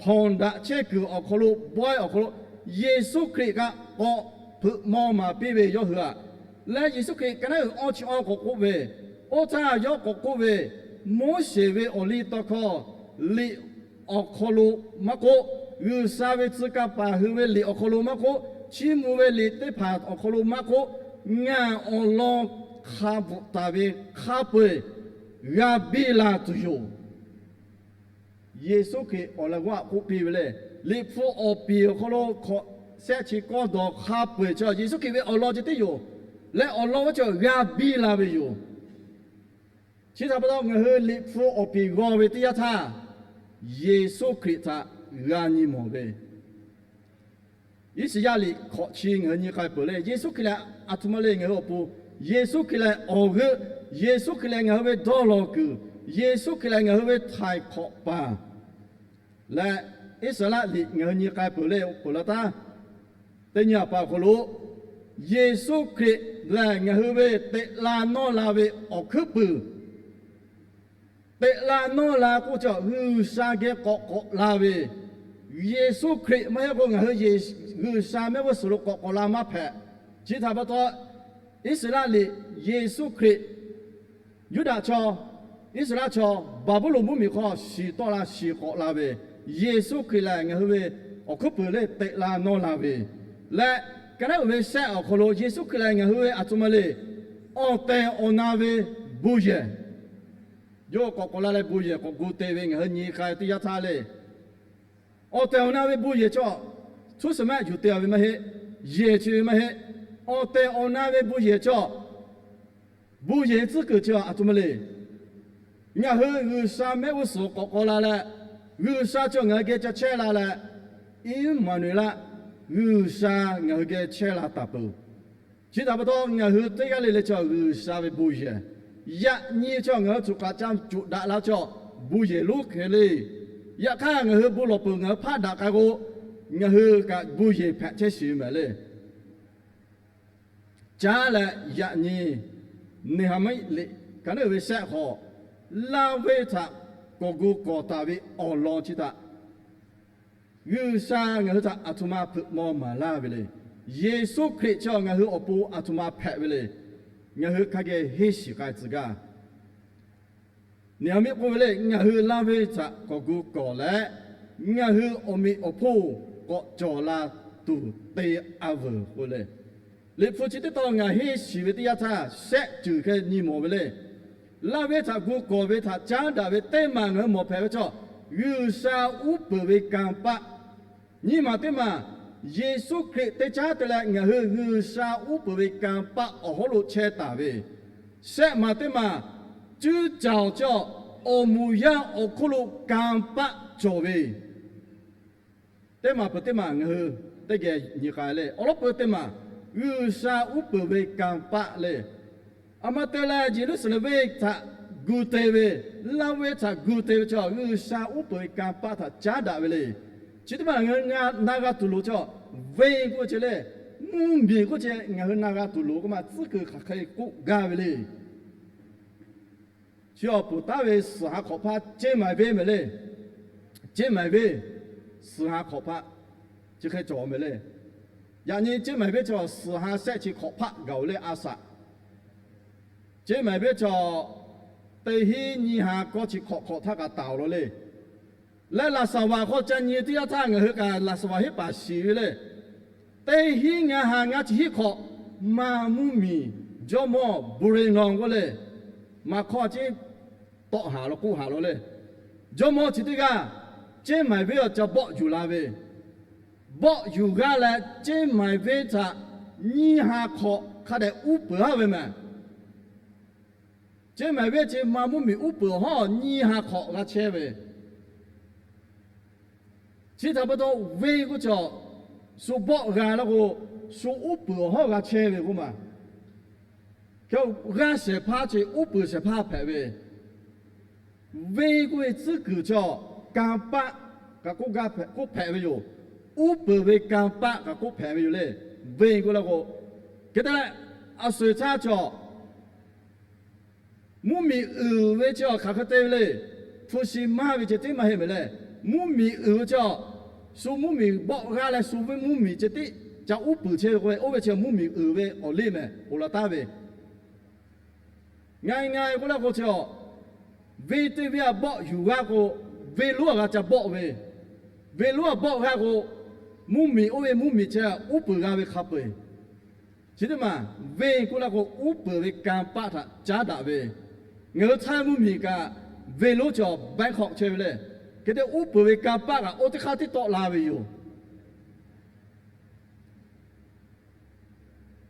hpawnˬ daꞈ chehˇ kuiˬ awˬ hk'aw lo, bawehˇ awˬ hk'aw lo, Yeˍsuˆ Hkriꞈ kaꞈ k'awꞈ hpeuꞈ maw maˍ piˇ ve yawˇ hui aꞈ. Leh Yeˍsuˆ Hkriꞈ ka naˉ uiˍ awˇ chi awˇ k'awꞈ k'oˆ ve, oˇ htaˇ yawˇ k'awꞈ k'oˆ ve, Moˉseˍ ve awˬ liˇ tawˇ hkawˇ liꞈ awˬ hk'aw lo maˇ k'oˆ, G'uiˬsha ve tcuh kaˇ paˍ hui ve liꞈ awˬ hk'aw lo maˇ k'oˆ, chiˇ mvuh ve liꞈ teˇ hpaˍ awˬ hk'aw lo maˇ k'oˆ, ngaˬ awˬ lawn hk'a bvuhꞈ taˍ ve hk'a peu-eˬ g'a biˇ la tuˬ yoˬ. Yeˍsuˆ Hkriꞈ awˬ laꞈ g'awˇ aꞈ k'oˆ piˇ ve le. Liꞈ hpu awˬ piˍ awˬ hk'aw lo hkawꞈ shehˆ chi kawˇ dawˬ hk'a peu-eˬ chi Yeˍsuˆ Hkriꞈ ve awˬ lawn ceh tiˉ yoˬ. Leh awˬ lawn oˇ chi g'a biˇ la ve yoˬ. Chi htaꞈ pa taw, ngaˬ hui Liꞈ hpu awˬ piˍ g'aw ve teˇ yanˇ htaˇ, Yeˍsuˆ Hkriꞈ htaꞈ g'a nyi mawˬ ve, Iˉsaˍyaˆ liꞈ hkawꞈ chi ngaˬ hui nyi k'ai peuˬ le. Yeˍsuˆ Hkriꞈ lehˬ aˬ htoꞈ ma le ngaˬ hui awˬ pon, Yeˍsuˆ Hkriꞈ lehˬ awˬ g'euˆ, Yeˍsuˆ Hkriꞈ lehˬ ngaˬ hui ve dawˇ law kuiˬ, Yeˍsuˆ Hkriꞈ lehˬ ngaˬ hui ve htaiˍ hk'awꞈ paˍ leh, Iˉsaˍreˍlaˆ liꞈ ngaˬ hui nyi k'ai peuˬ le, peuˬ la taˉ, teˇ nyi aˬ pa awˬ hk'aw lo, Yeˍsuˆ Hkriꞈ lehˬ ngaˬ hui ve teꞈ la nawˇ la ve awˬ hkuiˉ puiˍ. Teꞈ la nawˇ la k'oˆ chi G'uiˬsha geh k'awꞈ k'awꞈ la ve, Yeˍsuˆ Hkriꞈ maˇ heˆ k'o ngaˬ hui G'uiˬsha mehˆ g'uˇ suhˍ lo k'awꞈ k'awꞈ la maˇ hpehꞈ. Chi htaꞈ pa taw, Iˉsaˍreˍlaˆ liꞈ Yeˍsuˆ Hkriꞈ Yuˇdaꞈ chaw, Iˉsaˍreˍlaˆ chaw Baˍbuˍlonˍ mvuhˇmiˬ hk'aw shiˍ tawˆ la shiˍ k'awꞈ la ve, Yeˍsuˆ Hkriꞈ lehˬ ngaˬ hui ve awˬ hkuiˉ puiˍ le teꞈ la nawˇ la ve, leh ka naˉ uiˍ ve shehˆ awˬ hk'aw lo Yeˍsuˆ Hkriꞈ lehˬ ngaˬ hui ve aˬ htoꞈ ma le, awˬ tehˬ awˬ na ve bon yehˬ, yawˇ k'awꞈ k'awꞈ la leh bon yehˬ k'awꞈ gu te ve ngaˬ hui nyi k'ai teˇ yanˇ htaˇ le. Awˬ tehˬ awˬ na ve bon yehˬ chaw, tcuhˉ suhˍ maˆ yuˬ te ve maˇ heˆ, yehˬ chi ve maˇ heˆ. Awˬ tehˬ awˬ na ve bon yehˬ chaw, bon yehˬ tcuhˉ kuiˬ chi aˬ htoꞈ ma le. Ngaˬ hui G'uiˬsha mehˆ g'uˇ suhˍ k'awꞈ k'awꞈ la leh, G'uiˬsha chi ngaˬ hui geh ca chehˇ la leh, Iˉmaˍnuˍeˍlaˆ, G'uiˬsha ngaˬ hui geh chehˇ la taˍ peuˬ. Chi htaꞈ pa taw ngaˬ hui teˇ g'aˇ le le chi G'uiˬsha ve bon yehˬ, yaꞈ nyi chi ngaˬ hui choˬ kaꞈ ca coˬ daꞈ la chi bon yehˬ lonˉ hk'e le. Yaꞈ hk'aˇ ngaˬ hui bon lawˬ peuˬ ngaˬ hui hpaˆ daꞈ k'ai k'o, ngaˬ hui kaꞈ bon yehˬ hpehꞈ chehˇ shiˍ ve mehˍ le. Caˉ leh yaꞈ nyi Neˍhaˍmiˆ liꞈ ka naˉ uiˍ ve shehˆ hk'aw, laˇ venˇ htaꞈ kawꞈ gu kawˬ taˍ ve awˬ lawn chi htaꞈ G'uiˬsha ngaˬ hui htaꞈ aˬ htoꞈ ma hpeuꞈ maw maˍ laˇ ve le. Yeˍsuˆ Hkriꞈ chi ngaˬ hui awˬ pon aˬ htoꞈ ma hpehꞈ ve le. Ngaˬ hui hk'a geh henˇ shiˍ k'ai tcuh gaˇ. Neˍhaˍmiˆ k'oˆ ve le, ngaˬ hui laˇ venˇ htaꞈ kawꞈ gu kawˬ leh, ngaˬ hui awˬ meꞈ awˬ hponˇ k'awꞈ cawˬ la tuˬ te a veuˬ k'oˆ le. Liꞈ hpu chi teˇ tawn ngaˬ henˇ shiˍ ve teˇ yanˇ htaˇ shehˆ ceuˬ hk'e nyi mawˬ ve le. Laˇ venˇ htaꞈ gu kawˬ ve htaꞈ caˉ daꞈ ve teˇ maˬ ngaˬ hui mawˬ hpehꞈ ve chaw, G'uiˬsha uˉ peunˍ ve kanˇ paˆ. Nyiˇ maˬ teˇ maˬ, Yeˍsuˆ Hkriꞈ teˇ caˉ te leh ngaˬ hui G'uiˬsha uˉ peunˍ ve kanˇ paˆ awˬ hawˉ lo chehˇ taˍ ve. Shehˆ maˬ teˇ maˬ, cuˇ caˍ awˬ cawˇ awˬ moˍ yaˇ awˬ hk'oˆ lo kanˇ paˆ cawˬ ve. Teˇ maˬ peuˬ teˇ maˬ ngaˬ hui teˇ geh nyi k'ai le. Awˬ lawn peuˬ teˇ maˬ, G'uiˬsha uˉ peunˍ ve kanˇ paˆ le. Aˬ ma te leh Yeˍruˆsaˍlehnˍ venˇ htaꞈ gu te ve, laˇ venˇ htaꞈ gu te ve chaw G'uiˬsha uˉ peunˍ ve kanˇ paˆ htaꞈ caˉ daꞈ ve le. Chi teˇ maˬ ngaˬ hui na g'a tuˬ loˍ chaw, venˇ k'oˆ ve ceh le, mvuhˇmiˬ k'oˆ ceh ngaˬ hui na g'a tuˬ loˍ k'o maˇ tcuhˉ kuiˬ hk'aˬ hk'e k'oˆ gaˇ ve le. Chi awˬ poˬ taˉ ve suhˍ ha hk'awꞈ hpaˇ Ceˇ Maiˍ venˇ mehˍ le. Ceˇ Maiˍ venˇ suhˍ ha hk'awꞈ hpaˇ chi hk'e cawˬ mehˍ le. Yaꞈ nyi Ceˇ Maiˍ venˇ chaw suhˍ ha shehˆ chi hk'awꞈ hpaˆ gaˬ-oˬ le a shaꞈ. Ceˇ Maiˍ venˇ chaw teˇ hinˉ nyiˇ ha kawˇ chi hk'awꞈ hk'awꞈ htaˇ kaꞈ taˍ-oˬ law le. Leh laˍ saˍ vaˍ hk'aw ca nyi teˇ yanˇ htaˇ ngaˬ hui kaꞈ laˍ saˍ vaˍ hiˉ paˍ shiˍ ve le. Teˇ hinˉ ngaˇ ha ngaˇ chi hiˉ hk'awꞈ maˇ mvuhˇ miˬ jawˇmawˇ Buˍrenˍlawn k'oˆ le, maˍ hk'aw chi tawˆ haˍ law k'oˆ haˍ law le. Jawˇmawˇ chi teˇ g'aˇ Ceˇ Maiˍ venˇ awˬ ca bawˆ yuˬ la ve, bawˆ yuˬ g'aˇ leh Ceˇ Maiˍ venˇ htaꞈ nyiˇ ha hk'awꞈ hk'a dehꞈ uˉ peunˍ haˉ ve mehˍ. Ceˇ Maiˍ venˇ chi maˇ mvuhˇ miˬ uˉ peunˍ awˬ hawˉ nyiˇ ha hk'awꞈ g'a chehˇ ve. Chi htaꞈ pa taw venˇ k'oˆ chaw shu bawˆ g'a laˇ k'o, shu uˉ peunˍ awˬ hawˉ g'a chehˇ ve k'oˆ maˬ. Hk'e g'aˇ shehˍ hpaˇ chi uˉ peunˍ shehˍ hpaˇ hpehꞈ ve. Venˇ k'oˆ ve tcuhˉ kuiˬ chaw kanˇ paˆ kaꞈ k'oˆ hpehꞈ ve yoˬ. Uˉ peunˍ ve kanˇ paˆ kaꞈ k'oˆ hpehꞈ ve yoˬ le. Venˇ k'oˆ la k'o, hk'e te leh, a shuˍ htaˇ chaw mvuhˇmiˬ uiˍ ve chi awˬ hk'aˬ hk'e te ve le. Hpu shi maˇ ve ceh tiˉ maˇ heˆ mehˍ leh, mvuhˇmiˬ uiˍ ve chi awˬ, shu mvuhˇmiˬ bawˆ g'aˇ leh shu ve mvuhˇmiˬ ceh tiˉ ca uˉ peunˍ chehˇ ve k'oˆ ve, oˇ ve chi mvuhˇmiˬ uiˍ ve awˬ liˇ mehˍ, oˬ laˬ taˍ ve. Nga nga k'oˆ la k'o chi awˬ, venˇ teˇ venˇ a bawˆ yuˬ g'aˇ k'o, venˇ lonˉ a g'a ca bawˆ ve, venˇ lonˉ a bawˆ g'aˇ k'o, mvuhˇmiˬ oˇ ve mvuhˇmiˬ chi uˉ peunˍ g'a ve hk'a peu-eˬ. Chi teˇ maˬ venˇ k'oˆ la k'o, uˉ peunˍ ve kanˇ paˆ htaꞈ caˉ daꞈ ve. Ngaˬ hui Htaiˇ mvuhˇmiˬ kaꞈ venˇ lonˉ chi awˬ Bangkok chehˇ ve le. Hk'e te uˉ peunˍ ve kanˇ paˆ kaꞈ oˇ teˇ hk'aˇ tiˉ tawˆ la ve yoˬ.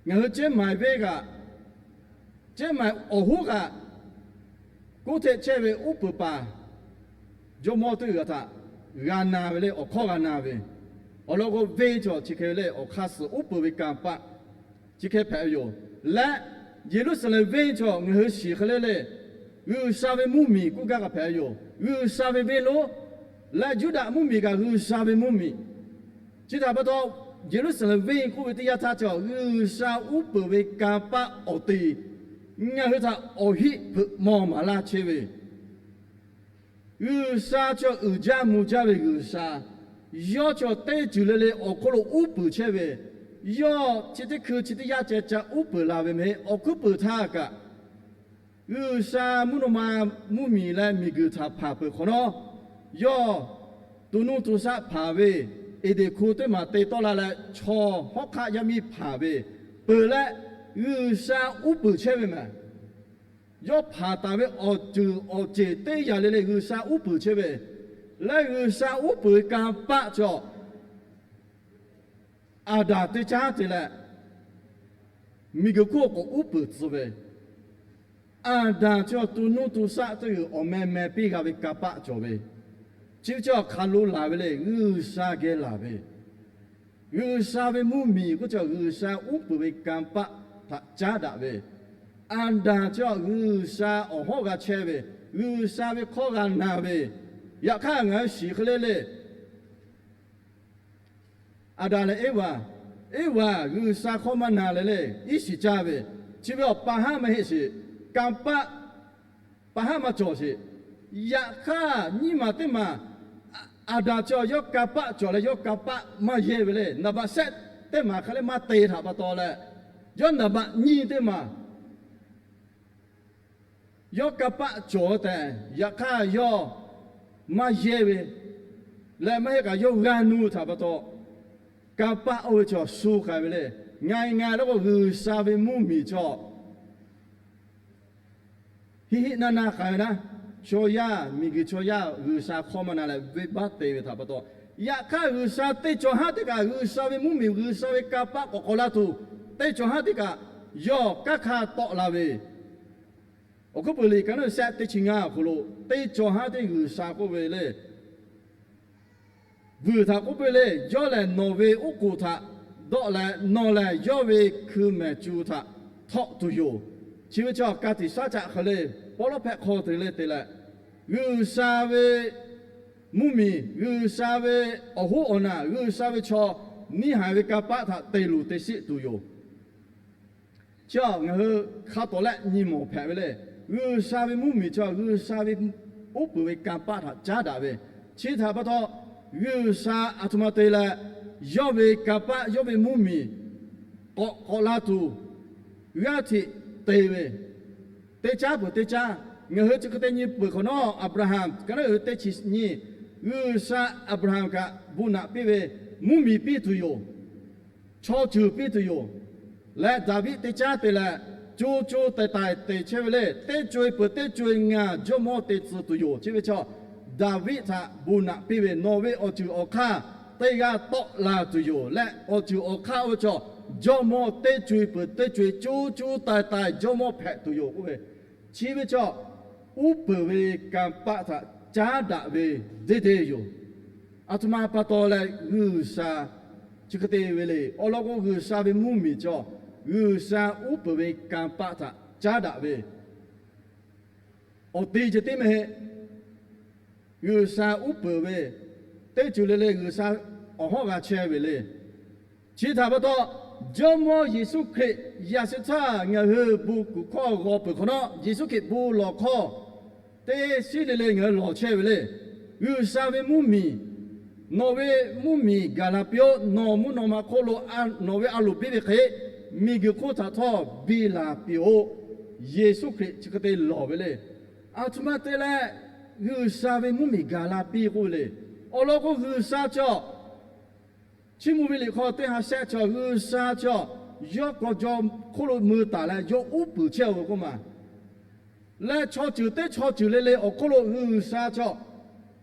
Ngaˬ hui Chiang Mai venˇ kaꞈ, Chiang Mai awˬ hoˉ kaꞈ, kuˉ hteˆ chehˇ ve uˉ peunˍ paˍ jawˇmawˇ teˇ g'aˇ htaꞈ g'a na ve le, awˬ hkawˇ g'a na ve. Awˬ lawn k'o, venˇ chaw chi hk'e ve le, awˬ hk'aˇ suh uˉ peunˍ ve kanˇ paˆ chi hk'e hpehꞈ ve yoˬ. Leh Yeˍruˆsaˍlehnˍ venˇ chaw ngaˬ hui shiˍ hk'e le le, G'uiˬsha ve mvuhˇmiˬ k'oˆ gaˇ kaꞈ hpehꞈ ve yoˬ. G'uiˬsha ve venˇ lonˉ leh Yuˇdaꞈ mvuhˇmiˬ kaꞈ G'uiˬsha ve mvuhˇmiˬ. Chi htaꞈ pa taw, Yeˍruˆsaˍlehnˍ venˇ k'oˆ ve teˇ yanˇ htaˇ chaw G'uiˬsha uˉ peunˍ ve kanˇ paˆ awˬ te ngaˬ hui htaꞈ awˬ hiˆ hpeuꞈ maw maˍ laˇ chehˇ ve, G'uiˬsha chaw uiˍ jaˇ mvuh jaˇ ve G'uiˬsha, yawˇ chaw teˇ ceuˬ le le awˬ hk'oˆ lo uˉ peunˍ chehˇ ve, yawˇ chi teˇ hkui chi teˇ yanˇ ceh ca uˉ peunˍ la ve mehˍ. Awˬ hkuiˉ peunˍ htaˇ kaꞈ, G'uiˬsha mvuhˇ naw ma mvuhˇmiˬ leh miˬguiˬ htaꞈ hpanˍ peuˬ hk'awꞈ nawˉ, yawˇ to nuˇ to shaˆ hpanˍ ve, Eˍdenˍ hko teˇ maˬ te tawˆ la leh chaw hawˉ hk'aˆ yaˇ miˇ hpanˍ ve peuˬ leh, G'uiˬsha uˉ peunˍ chehˇ ve mehˍ. Yawˇ hpanˍ taˍ ve awˬ ceuˬ awˬ ceˬ teˇ yanˇ le le G'uiˬsha uˉ peunˍ chehˇ ve, leh G'uiˬsha uˉ peunˍ ve kanˇ paˆ chaw Aˍdanˍ teˇ caˉ te leh, miˬguiˬ hk'oˆ k'awꞈ uˉ peunˍ tcuh ve, Aˍdanˍ chaw to nuˇ to shaˆ teˇ g'uiˬ awˬ meh meh piˇ g'a ve kanˇ paˆ cawˬ ve, chi ve chi awˬ hk'aˬ lo laˬ ve le, G'uiˬsha geh laˬ ve. G'uiˬsha ve mvuhˇmiˬ k'oˆ chi G'uiˬsha uˉ peunˍ ve kanˇ paˆ htaꞈ caˉ daꞈ ve, Aˍdanˍ chi G'uiˬsha awˬ hawˉ g'a chehˇ ve, G'uiˬsha ve hkawˇ g'a na ve, yaꞈ hk'aˇ ngaˬ hui shiˍ hk'e le le, Aˍdanˍ leh Eˇvaˬ, Eˇvaˬ G'uiˬsha hkawˇ maˇ na leh le, iˉ shiˍ caˇ ve, chi ve awˬ pa haˉ maˇ heˆ sheˍ, kanˇ paˆ pa haˉ maˇ cawˬ sheˍ. Yaꞈ hk'aˇ nyiˇ maˬ teˇ maˬ, Aˍdanˍ chi yawˇ kanˇ paˆ cawˬ leh yawˇ kanˇ paˆ maˇ yehˇ ve le, naˍ baꞈ shehˆ teˇ maˬ hk'e le maˇ te htaꞈ pa taw leh, yawˇ naˍ baꞈ nyiˇ teˇ maˬ yawˇ kanˇ paˆ cawˬ tehꞈ, yaꞈ hk'aˇ yawˇ maˇ yehˇ ve leh maˇ heˆ kaꞈ yawˇ g'a nu htaꞈ pa taw, kanˇ paˆ oˇ ve chaw shu k'ai ve le. Nga nga la k'o G'uiˬsha ve mvuhˇmiˬ chaw hiˆ hiˆ naˇ naˇ k'ai ve naˉ, chaw yaˇ miˬguiˬ chaw yaˇ G'uiˬsha hkawˇ maˇ na leh venˇbaˆ te ve htaꞈ pa taw, yaꞈ hk'aˇ G'uiˬsha teˇ cawˬ haˉ teˇ kaꞈ G'uiˬsha ve mvuhˇmiˬ G'uiˬsha ve kanˇ paˆ k'awꞈ k'awꞈ laˇ tuˬ, teˇ cawˬ haˉ teˇ kaꞈ yawˇ kanˉ hk'aˇ tawˆ la ve, Awˬ hkuiˉ peuˬ liꞈ ka naˉ shehˆ teˇ chi ngaˇ awˬ hk'aw lo teˇ cawˬ haˉ teˇ G'uiˬsha k'oˆ ve le, vuiˬ htaꞈ k'oˆ piˇ le, yawˇ lehˬ nawˬ ve oˉ k'oˍ htaꞈ dawˆ leh nawˬ lehˬ yawˇ ve hkui mehˍ cu htaꞈ htawˆ tuˬ yoˬ. Chi ve chi ka tiꞈ shaˉ caˆ hk'e le, pawˇ lawˉ hpehˇ hk'aw te le te leh, G'uiˬsha ve mvuhˇmiˬ, G'uiˬsha ve awˬ hoˉ awˬ naˬ, G'uiˬsha ve chaw neˇ haiˬ ve kanˇ paˆ htaꞈ te luˬ te sheˆ tuˬ yoˬ. Chi ngaˬ hui hk'a tawˍ lehˆ nyi mawˬ hpehꞈ ve le. G'uiˬsha ve mvuhˇmiˬ chi G'uiˬsha ve uˉ peunˍ ve kanˇ paˆ htaꞈ caˉ daꞈ ve, chi htaꞈ pa taw G'uiˬsha aˬ htoꞈ ma te leh, yawˇ ve kanˇ paˆ yawˇ ve mvuhˇmiˬ k'awꞈ k'awꞈ la tuˬ g'aˇ hteꞈ te ve, teˇ caˉ peuˬ teˇ caˉ. Ngaˬ hui chi hk'e te nyi peuˬ hk'awꞈ nawˉ, Aˍbraˍhanˍ ka naˉ uiˍ ve teˇ chi nyi, G'uiˬsha Aˍbraˍhanˍ kaꞈ bon naꞈ piˇ ve, mvuhˇmiˬ piˇ tuˬ yoˬ. Chaw ceuˬ piˇ tuˬ yoˬ. Leh Daˍviˆ teˇ caˉ te leh, co co taiˍ taiˍ te chehˇ ve le. Teˇ co-e peuˬ teˇ co-e ngaˬ jawˇmawˇ te tcuh tuˬ yoˬ. Chi ve chaw Daˍviˆ htaꞈ bon naꞈ piˇ ve, nawˬ ve awˬ ceuˬ awˬ hk'aˇ teˇ g'aˇ tawˆ la tuˬ yoˬ. Leh awˬ ceuˬ awˬ hk'aˇ oˇ ve chaw jawˇmawˇ teˇ co-e peuˬ teˇ co-e co co taiˍ taiˍ jawˇmawˇ hpehꞈ tuˬ yoˬ k'oˆ ve, chi ve chaw uˉ peunˍ ve kanˇ paˆ htaꞈ caˉ daꞈ ve deˇ deˇ yoˬ. Aˬ htoꞈ ma pa taw leh G'uiˬsha chi hk'e te ve le. Awˬ lawn k'o G'uiˬsha ve mvuhˇmiˬ chaw G'uiˬsha uˉ peunˍ ve kanˇ paˆ htaꞈ caˉ daꞈ ve awˬ te ceh tiˉ mehˍ heˆ. G'uiˬsha uˉ peunˍ ve teˇ ceuˬ le le G'uiˬsha awˬ hawˉ g'a chehˇ ve le. Chi htaꞈ pa taw, Jawˇmawˇ Yeˍsuˆ Hkriꞈ yaꞈ sheh htaˇ ngaˬ hui bon kuˬ hkawˇ g'aw peuˬ hk'awꞈ nawˉ, Yeˍsuˆ Hkriꞈ bon lawˬ hkawˇ teˇ shiˉ le le ngaˬ hui lawˬ chehˇ ve le. G'uiˬsha ve mvuhˇmiˬ, nawˬ ve mvuhˇmiˬ gaˬ la piˇ-oˆ. Nawˬ mvuhˇ naw ma hk'oˆ lo nawˬ ve a loˍ biˇ ve hk'e, miˬguiˬ hk'oˆ htaꞈ htawˇ biˇ la piˇ-oˆ. Yeˍsuˆ Hkriꞈ chi hk'e te lawˬ ve le. Aˬ htoꞈ ma te leh G'uiˬsha ve mvuhˇmiˬ gaˬ la piˇ k'oˆ ve le. Awˬ lawn k'o, G'uiˬsha chaw, Chiˇ mvuh ve liꞈ hk'aw teˇ ha shehˆ chaw, G'uiˬsha chaw yawˇ k'aw jaw hk'oˆ lo mui taˍ leh yawˇ uˉ peunˍ chehˇ-oˬ ve k'oˆ ma. Leh chaw ceuˬ teˇ chaw ceuˬ le le awˬ hk'oˆ lo G'uiˬsha chaw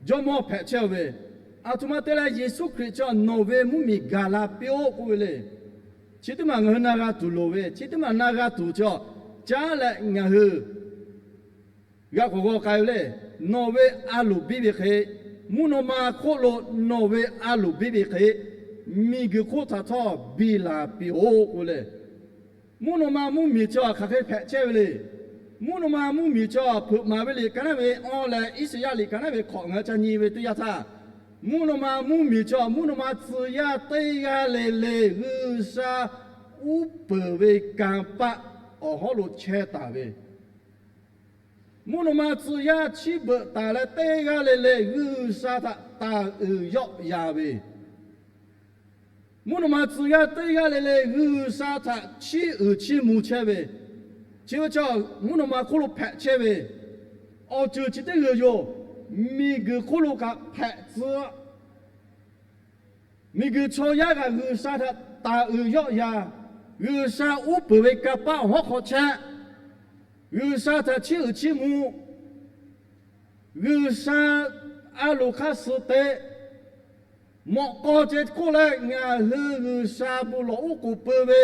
jawˇmawˇ hpehꞈ chehˇ-oˬ ve, aˬ htoꞈ ma te leh Yeˍsuˆ Hkriꞈ chaw nawˬ ve mvuhˇmiˬ gaˬ la piˇ-oˆ k'oˆ ve le. Chi teˇ maˬ ngaˬ hui na g'a tuˬ loˍ ve, chi teˇ maˬ na g'a tuˬ chaw caˉ leh ngaˬ hui g'a k'awꞈ g'aw k'ai ve le. Nawˬ ve a loˍ biˇ ve hk'e, mvuhˇ naw ma hk'oˆ lo nawˬ ve a loˍ biˇ ve hk'e, miˬguiˬ hk'oˆ htaꞈ htawˇ biˇ la piˇ-oˆ k'oˆ le. Mvuhˇ naw ma mvuhˇmiˬ chaw hk'aˬ hk'e hpehꞈ chehˇ ve le. Mvuhˇ naw ma mvuhˇmiˬ chaw hpeuꞈ maˍ ve liꞈ ka naˉ ve awˇ leh Iˉsaˍyaˆ liꞈ ka naˉ ve hk'awꞈ ngaˬ hui ca nyi ve teˇ yanˇ htaˇ, mvuhˇ naw ma mvuhˇmiˬ chaw mvuhˇ naw ma tcuh yaˇ teˇ g'aˇ le le G'uiˬsha uˉ peunˍ ve kanˇ paˆ awˬ hawˉ lo chehˇ taˍ ve, mvuhˇ naw ma tcuh yaˇ chiˇ beuꞈ taˍ leh teˇ g'aˇ le le G'uiˬsha htaꞈ taˍ uiˍ yawˆ yan ve, mvuhˇ naw ma tcuh yaˇ teˇ g'aˇ le le G'uiˬsha htaꞈ chiˇ uiˍ chiˇ mvuh chehˇ ve, chi ve chaw mvuhˇ naw ma hk'oˆ lo hpehꞈ chehˇ ve, awˬ ceuˬ chi teˇ g'uiˬ yoˬ. Miˬguiˬ hk'oˆ lo kaꞈ hpehꞈ tcuh Miˬguiˬ chaw yaˇ kaꞈ G'uiˬsha htaꞈ taˍ uiˍ yawˆ yan, G'uiˬsha uˉ peunˍ ve kanˇ paˆ awˬ hawˉ hk'aw chehˇ, G'uiˬsha htaꞈ chiˇ uiˍ chiˇ mvuh, G'uiˬsha a loˍ hk'aˇ suh te, mawꞈ k'aw ceh hk'oˆ leh ngaˬ hui G'uiˬsha bon lawˬ oˉ k'oˍ pui ve,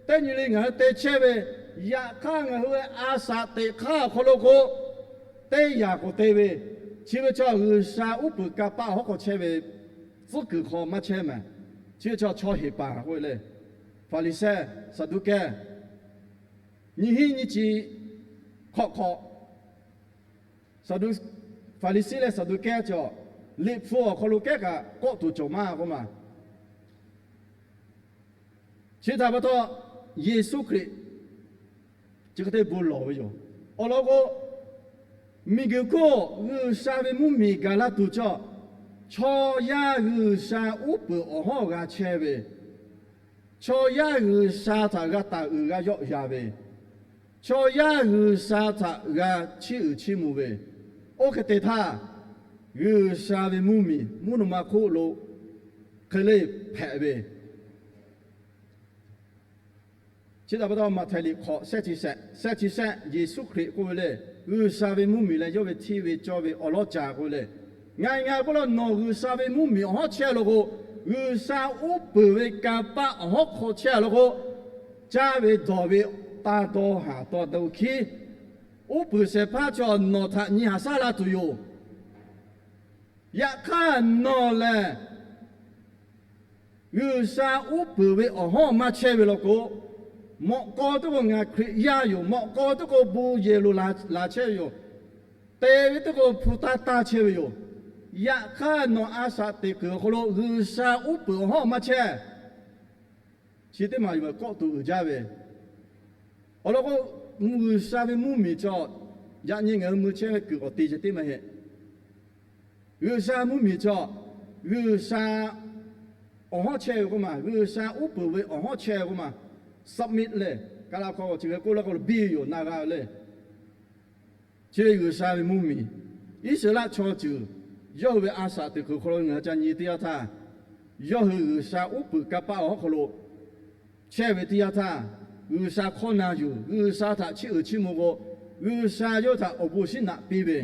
teˇ nyi le ngaˬ hui te chehˇ ve, yaꞈ hk'aˇ ngaˬ hui ve a shaꞈ teꞈ hk'aˇ awˬ hk'aw lo k'o, teˇ yanˇ k'oˍ te ve, chi ve chaw G'uiˬsha uˉ peunˍ kanˇ paˆ awˬ hawˉ hk'aw chehˇ ve tcuhˉ kuiˬ hk'aw maˇ chehˇ mehˍ. Chi ve chaw chaw heˍ paˍ k'oˆ ve le, Hpaˍriˍsehˇ, Saˍduˆkehˇ, nyiˇ hinˉ nyiˇ chi hk'awꞈ hk'awꞈ, Hpaˍriˍsehˇ leh Saˍduˆkehˇ chaw, liꞈ hpu awˬ hk'aw lo kehˉ kaꞈ kawˆ tuˬ cawˬ maˇ k'oˆ ma. Chi htaꞈ pa taw, Yeˍsuˆ Hkriꞈ chi hk'e te bon lawˬ ve yoˬ. Awˬ lawn k'o, miˬguiˬ hk'oˆ G'uiˬsha ve mvuhˇmiˬ gaˬ la tuˬ chaw, chaw yaˇ G'uiˬsha uˉ peunˍ awˬ hawˉ g'a chehˇ ve, chaw yaˇ G'uiˬsha htaꞈ g'a taˍ uiˍ g'a yawˆ yan ve, chaw yaˇ G'uiˬsha htaꞈ g'a chiˇ uiˍ chiˇ mvuh ve, oˇ hk'e te htaˇ, G'uiˬsha ve mvuhˇmiˬ mvuhˇ naw ma hk'oˆ lo hk'e le hpehꞈ ve, chi htaꞈ pa taw Maꞈhtehˍ liꞈ hk'awꞈ shehˆ chi shehˆ, shehˆ chi shehˆ Yeˍsuˆ Hkriꞈ k'oˆ ve le, G'uiˬsha ve mvuhˇmiˬ leh yawˇ ve hteˇ ve cawˇ ve awˬ lawˉ ca k'oˆ ve le. Ngaˬ ngaˬ k'oˆ la, nawˬ G'uiˬsha ve mvuhˇmiˬ awˬ hawˉ chehˇ law k'o, G'uiˬsha uˉ peunˍ ve kanˇ paˆ awˬ hawˉ hk'aw chehˇ law k'o, caˇ ve dawˬ ve taˇ dawˇ haˍ taw do hkiˉ, uˉ peunˍ shehˍ hpaˇ chaw nawˬ htaꞈ nyi haˍ shaˉ la tuˬ yoˬ. Yaꞈ hk'aˇ nawˬ lehˬ, G'uiˬsha uˉ peunˍ ve awˬ hawˉ maˇ chehˇ ve law k'o, mawꞈ k'aw teˇ k'o ngaˬ Hkriꞈ yaˇ yoˬ, mawꞈ k'aw teˇ k'o bon yehˬ lo laˬ chehˇ ve yoˬ, te ve teˇ k'o hpu taˇ taˇ chehˇ ve yoˬ. Yaꞈ hk'aˇ nawˬ a shaꞈ teꞈ kuiˬ awˬ hk'aw lo G'uiˬsha uˉ peunˍ awˬ hawˉ maˇ chehˇ. Chi teˇ maˬ yoˬ kawˆ tuˬ uiˍ jaˇ ve. Awˬ lawn k'o, G'uiˬsha ve mvuhˇmiˬ chaw, yaꞈ nyi ngaˬ hui mui chehˇ ve kuiˬ k'awꞈ te ceh teˇ maˇ heˆ. G'uiˬsha mvuhˇmiˬ chaw, G'uiˬsha awˬ hawˉ chehˇ ve k'oˆ ma, G'uiˬsha uˉ peunˍ ve awˬ hawˉ chehˇ ve k'oˆ ma, submit leh, Kaˍlaˍ hkawˇ chi hk'e k'oˆ la k'o, biˇ yoˬ na g'a ve le. Chi ve G'uiˬsha ve mvuhˇmiˬ, Iˉsaˍreˍlaˆ chaw ceuˬ yawˇ hui ve a shaꞈ teꞈ kuiˬ hk'aw lo ngaˬ hui ca nyi teˇ yanˇ htaˇ, yawˇ hui G'uiˬsha uˉ peunˍ kanˇ paˆ awˬ hawˉ hk'aw lo chehˇ ve teˇ yanˇ htaˇ, G'uiˬsha hkawˇ na yuˬ, G'uiˬsha htaꞈ chiˇ uiˍ chiˇ mvuh k'o, G'uiˬsha yawˇ hui htaꞈ awˬ bon shinˉ naꞈ piˇ ve,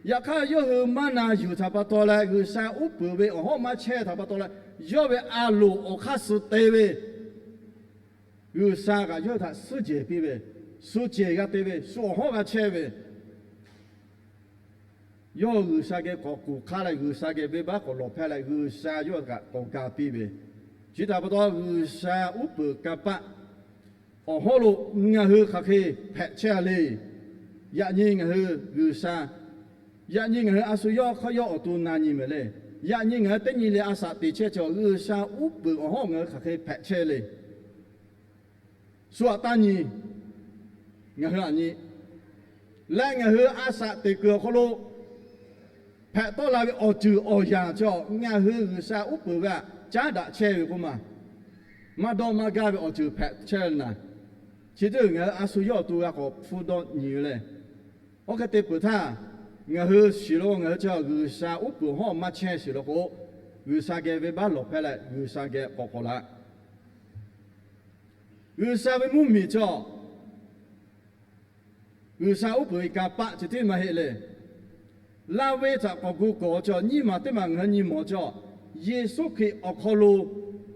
yaꞈ hk'aˇ yawˇ hui maˇ na yuˬ htaꞈ pa taw leh, G'uiˬsha uˉ peunˍ ve awˬ hawˉ maˇ chehˇ htaꞈ pa taw leh, yawˇ ve a loˍ awˬ hk'aˇ suh te ve, G'uiˬsha kaꞈ yawˇ hui htaꞈ suhˉ jehˬ piˇ ve, shu cehˬ g'a te ve, shu awˬ hawˉ g'a chehˇ ve, yawˇ G'uiˬsha geh k'awꞈ kuˬ hk'aˇ leh, G'uiˬsha geh venˇbaˆ k'awꞈ lawˬ hpehˇ leh, G'uiˬsha yawˇ hui kaꞈ k'awꞈ ga piˇ ve, chi htaꞈ pa taw G'uiˬsha uˉ peunˍ kanˇ paˆ awˬ hawˉ lo ngaˬ hui hk'aˬ hk'e hpehꞈ chehˇ a le. Yaꞈ nyi ngaˬ hui G'uiˬsha, yaꞈ nyi ngaˬ hui a shu yawˇ hk'aˇ yawˇ awˬ to na nyi mehˍ le. Yaꞈ nyi ngaˬ hui teˇ nyi le a shaꞈ teꞈ chehˇ chaw, G'uiˬsha uˉ peunˍ awˬ hawˉ ngaˬ hui hk'aˬ hk'e hpehꞈ chehˇ le. Shu aꞈ taˇ nyi, ngaˬ hui aꞈ nyi, leh ngaˬ hui a shaꞈ teꞈ kuiˬ awˬ hk'aw lo hpehꞈ tawˆ la ve awˬ ceuˬ awˬ yanˍ chaw, ngaˬ hui G'uiˬsha uˉ peunˍ ve aꞈ caˉ daꞈ chehˇ ve k'oˆ ma, maˇ dawˇ maˇ gaˇ ve awˬ ceuˬ hpehꞈ chehˇ le naˍ. Chi teˇ hpaˍ ngaˬ hui a shu yawˇ awˬ to g'a k'awꞈ hpfuhˇ dawˇ nyi ve le. Oˇ hk'e te peuˬ htaˇ, ngaˬ hui shiˍ lo ngaˬ hui chaw G'uiˬsha uˉ peunˍ awˬ hawˉ maˇ chehˇ shiˍ lo k'o, G'uiˬsha geh venˇbaˆ lawˬ hpehˇ leh G'uiˬsha geh k'awꞈ k'awꞈ la. G'uiˬsha ve mvuhˇmiˬ chaw, G'uiˬsha uˉ peunˍ ve kanˇ paˆ chi teˇ maˇ heˆ le. Laˇ venˇ htaꞈ k'awꞈ gu kawˍ chaw, nyiˇ maˬ teˇ maˬ ngaˬ hui nyi mawˬ chaw, Yeˍsuˆ Hkriꞈ awˬ hk'aw lo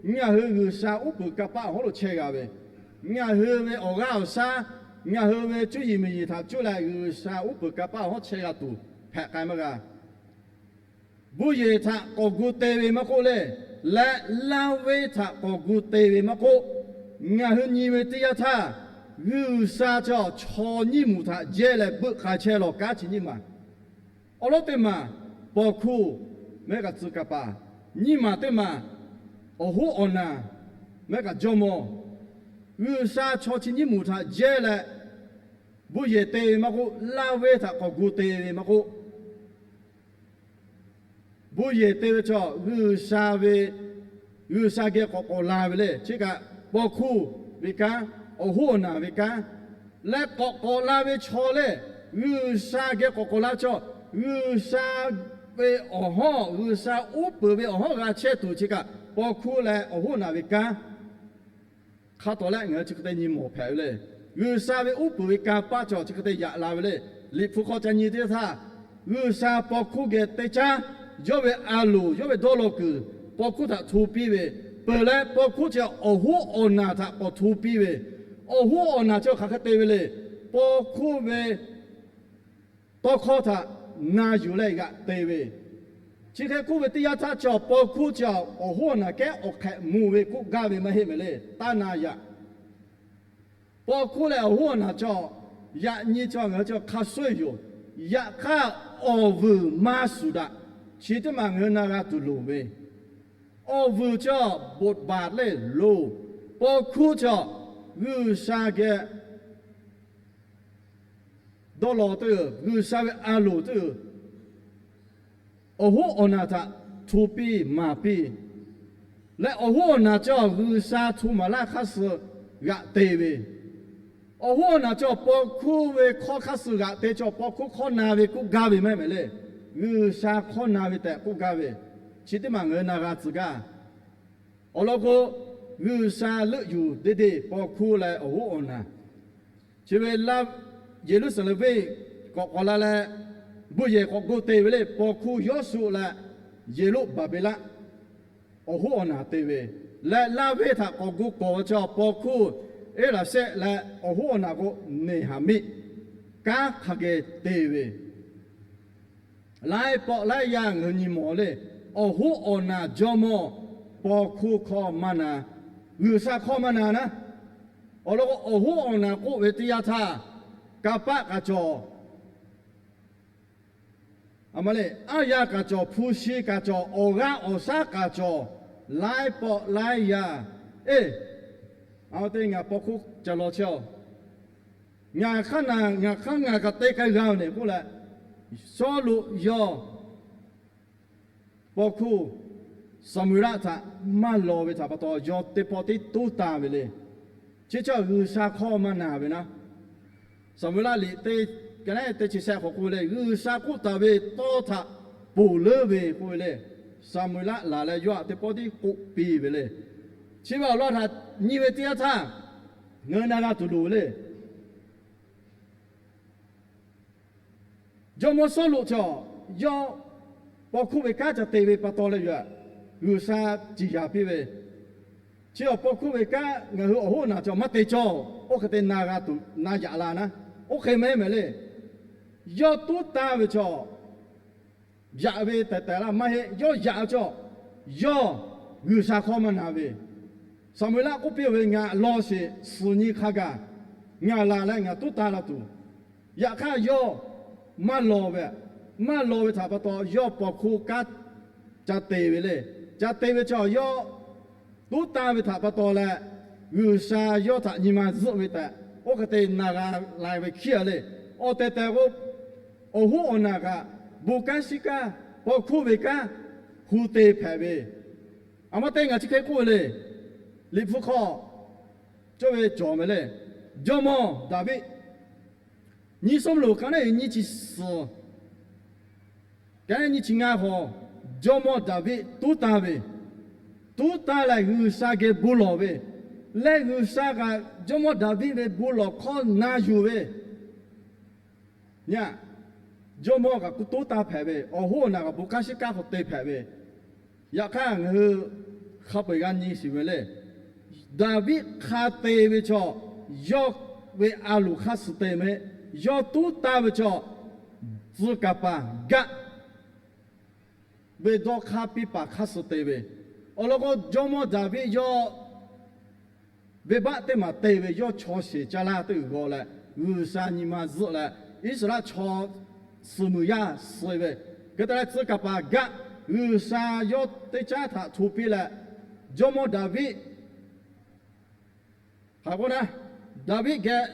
ngaˬ hui G'uiˬsha uˉ peunˍ kanˇ paˆ awˬ hawˉ lo chehˇ g'a ve, ngaˬ hui ve awˬ g'aˇ awˬ shaˉ, ngaˬ hui ve cuˇ yiˍ miˬ yiˍ htaꞈ cuˇ leh G'uiˬsha uˉ peunˍ kanˇ paˆ awˬ hawˉ chehˇ g'a tuˬ hpehꞈ k'ai maˇ g'a. Buˇ yehˬ htaꞈ k'awꞈ gu te ve maˇ k'oˆ le, leh laˇ venˇ htaꞈ k'awꞈ gu te ve maˇ k'oˆ, ngaˬ hui nyi ve teˇ yanˇ htaˇ, G'uiˬsha chaw chaw nyiˇ moˍ htaꞈ jehˇ leh beuˆ k'ai chehˇ lawˬ kanˉ chi nyiˇ maˬ. Awˬ lawn teˇ maˬ, paw hkuˇ, mehˉ kaꞈ tcuh kaˍ paˍ, nyiˇ maˬ teˇ maˬ, awˬ hoˉ awˬ naˬ, mehˉ kaꞈ jawˇmawˇ, G'uiˬsha chaw chi nyiˇ moˍ htaꞈ jehˇ leh, buˇ yehˬ te ve maˇ k'oˆ, laˇ venˇ htaꞈ k'awꞈ gu te ve maˇ k'oˆ, buˇ yehˬ te ve chaw G'uiˬsha ve, G'uiˬsha geh k'awꞈ k'awꞈ la ve le. Chi kaꞈ paw hkuˇ ve kanˉ, awˬ hoˉ awˬ naˬ ve kanˉ, leh k'awꞈ k'awꞈ la ve chaw le, G'uiˬsha geh k'awꞈ k'awꞈ la chaw, G'uiˬsha ve awˬ hawˉ, G'uiˬsha uˉ peunˍ ve awˬ hawˉ g'a chehˇ tuˬ chi kaꞈ paw hkuˇ leh awˬ hoˉ awˬ naˬ ve kanˉ hk'a tawˍ leh ngaˬ hui chi hk'e te nyi mawˬ hpehꞈ ve le. G'uiˬsha ve uˉ peunˍ ve kanˇ paˆ chaw chi hk'e te yaꞈ la ve le. Liꞈ hpu hk'aw ca nyi teˇ htaˇ, G'uiˬsha paw hkuˇ geh teˇ caˉ yawˇ ve a loˍ, yawˇ ve dawˇ law kuiˬ paw hkuˇ htaꞈ hto piˇ ve, peuˬ leh paw hkuˇ chi awˬ hoˉ awˬ naˬ htaꞈ k'awꞈ hto piˇ ve, awˬ hoˉ awˬ naˬ chi hk'aˬ hk'e te ve le. Paw hkuˇ ve tawˇ hkawˇ htaꞈ na yuˬ leh g'aꞈ te ve, chi hk'e k'oˆ ve teˇ yanˇ htaˇ, chi paw hkuˇ chi awˬ hoˉ awˬ naˬ kehˉ awˬ hk'ehꞈ mvuh ve k'oˆ gaˇ ve maˇ heˆ mehˍ le, taˇ na yaꞈ. Paw hkuˇ leh awˬ hoˉ awˬ naˬ chaw, yaꞈ nyi chaw ngaˬ hui chi hk'a shuˍ yoˬ. Yaꞈ hk'aˇ, awˬ vuiˬ maˇ shuˍ daꞈ. Chi teˇ maˬ ngaˬ hui na g'a tuˬ loˍ ve, awˬ vuiˬ chaw, บทบาท le loˬ. Paw hkuˇ chaw, G'uiˬsha geh dawˇ law teˇ, G'uiˬsha ve a loˍ teˇ, awˬ hoˉ awˬ naˬ htaꞈ hto piˇ maˍ piˇ leh, awˬ hoˉ awˬ naˬ chaw G'uiˬsha hto maˍ laˇ hk'aˇ suh g'aꞈ te ve, awˬ hoˉ awˬ naˬ chaw paw hkuˇ ve hkawˇ hk'aˇ suh g'aꞈ te chaw, paw hkuˇ hkawˇ na ve k'oˆ gaˇ ve maˇ heˆ mehˍ le. G'uiˬsha hkawˇ na ve tehꞈ k'oˆ gaˇ ve, chi teˇ maˬ ngaˬ hui na g'a tcuh gaˇ. Awˬ lawn k'o, G'uiˬsha leuˆ yuˬ deˇ deˇ paw hkuˇ leh awˬ hoˉ awˬ naˬ. Chi ve laˇ, Yeˍruˆsaˍlehnˍ venˇ k'awꞈ k'awꞈ la leh, buˇ yehˬ k'awꞈ gu te ve le. Paw hkuˇ Yawˇsuˆ leh Yeˍruˆbaˍbeˍlaˆ awˬ hoˉ awˬ naˬ te ve, leh laˇ venˇ htaꞈ k'awꞈ gu kawˍ ve chaw paw hkuˇ Eˇlaˍsehˆ leh awˬ hoˉ awˬ naˬ k'o Neˍhaˍmiˆ, kanˉ hk'a geh te ve. Laiˉ pawˆ laiˉ yaˇ ngaˬ hui nyi mawˬ le. Awˬ hoˉ awˬ naˬ jawˇmawˇ paw hkuˇ hkawˇ maˇ na, G'uiˬsha hkawˇ maˇ na naˉ. Awˬ lawn k'o, awˬ hoˉ awˬ naˬ k'oˆ ve teˇ yanˇ htaˇ, kanˇ paˆ k'aꞈ cawˬ, a ma le, aˉ yaˇ k'aꞈ cawˬ, hpu shi k'aꞈ cawˬ, awˬ g'aˇ awˬ shaˉ k'aꞈ cawˬ, laiˉ pawˆ laiˉ yaˇ. Eˇ, a te ngaˬ paw hkuˇ ca law chehˇ-oˬ, ngaˬ hk'aˇ na, ngaˬ hk'aˇ ngaˬ kaꞈ te k'ai g'a-oˬ neˬ k'oˆ leh, Sawˉluꞈ yawˇ paw hkuˇ Saˍmo-eˍlaˆ htaꞈ maˇ law ve htaꞈ pa taw, yawˇ teˇ pawˆ tiˉ toˉ taˍ ve le. Chi chaw G'uiˬsha hkawˇ maˇ na ve naˉ. Saˍmo-eˍlaˆ liꞈ teˇ ka neˉ teˇ chi shehˆ hk'aw k'oˆ ve le, G'uiˬsha k'oˆ taˍ ve tawˇ htaꞈ ponˬ leuˉ ve k'oˆ ve le. Saˍmo-eˍlaˆ laˬ leh yawˇ htaꞈ teˇ pawˆ tiˉ k'oˆ piˇ ve le. Chi ve awˬ lawn htaꞈ nyi ve teˇ yanˇ htaˇ, ngaˬ hui na g'a tuˬ loˍ ve le. Jawˇmawˇ Sawˉluꞈ chaw, yawˇ paw hkuˇ ve kanˉ ca te ve pa taw leh yoˬ, G'uiˬsha ciˍ yanˍ piˇ ve. Chi awˬ paw hkuˇ ve kanˉ ngaˬ hui awˬ hoˉ awˬ naˬ chaw maˇ te cawˇ, oˇ hk'e te na g'a tuˬ na yaꞈ la naˉ. Oˇ hk'e mehˉ mehˍ le. Yawˇ tuˉ tanˇ ve chaw, yaꞈ ve tehˬ tehˬ laˇ maˇ heˆ. Yawˇ yaꞈ ve chaw, yawˇ G'uiˬsha hkawˇ maˇ na ve. Saˍmo-eˍlaˆ k'oˆ piˇ-oˬ ve, Ngaˬ law sheˍ, suhˍ nyi hk'a gaˬ ngaˬ laˬ leh ngaˬ tuˉ tanˇ la tuˬ. Yaꞈ hk'aˇ yawˇ maˇ law ve, maˇ law ve htaꞈ pa taw, yawˇ paw hkuˇ kanˉ ca te ve le. Ca te ve chaw yawˇ tuˉ tanˇ ve htaꞈ pa taw leh, G'uiˬsha yawˇ htaꞈ nyi ma zuhˆ ve tehꞈ oˇ hk'e te na g'a la ve hkiˉ a le. Awˬ tehˬ tehˬ k'o, awˬ hoˉ awˬ naˬ kaꞈ bon kanˉ shiˉ kanˉ, paw hkuˇ ve kanˉ hu te hpehꞈ ve. A ma te ngaˬ chi hk'e k'oˆ ve le. Liꞈ hpu hk'aw cawˇ ve cawˬ ve le. Jawˇmawˇ Daˍviˆ nyiˇ suhˉ mvuhˇ loˍ ka naˉ uiˍ nyiˇ chi suhˍ, ka naˉ nyiˇ chi ngaˇ hk'aw, jawˇmawˇ Daˍviˆ tuˉ tanˇ ve, tuˉ tanˇ leh G'uiˬsha geh bon lawˬ ve, leh G'uiˬsha kaꞈ jawˇmawˇ Daˍviˆ ve bon lawˬ hkawˇ na yuˬ ve nyi, jawˇmawˇ kaꞈ tuˉ tanˇ hpehꞈ ve, awˬ hoˉ awˬ naˬ kaꞈ bon kanˉ shiˉ kanˉ hk'aw te hpehꞈ ve. Yaꞈ hk'aˇ ngaˬ hui hk'a peu eˬ g'a nyi shiˍ ve le. Daˍviˆ hk'a te ve chaw, yawˇ ve a loˍ hk'aˇ suh te mehˆ. Yawˇ tuˉ tanˇ ve chaw, tcuh kaˍ paˍ gaˆ ve dawˇ hk'aˇ piˇ paˍ hk'aˇ suh te ve. Awˬ lawn k'o, jawˇmawˇ Daˍviˆ yawˇ venˇbaˆ teˇ maˬ te ve, yawˇ chaw sheˍ caˇ laˇ teˇ g'uiˬ g'aw leh, G'uiˬsha nyi ma zuhˆ leh, Iˉsaˍreˍlaˆ chaw suhˍ muiˬ yaˇ suh ve. Hk'e te leh tcuh kaˍ paˍ gaˆ, G'uiˬsha yawˇ teˇ caˉ htaꞈ hto piˇ leh, jawˇmawˇ Daˍviˆ hk'aˬ k'o na, Daˍviˆ geh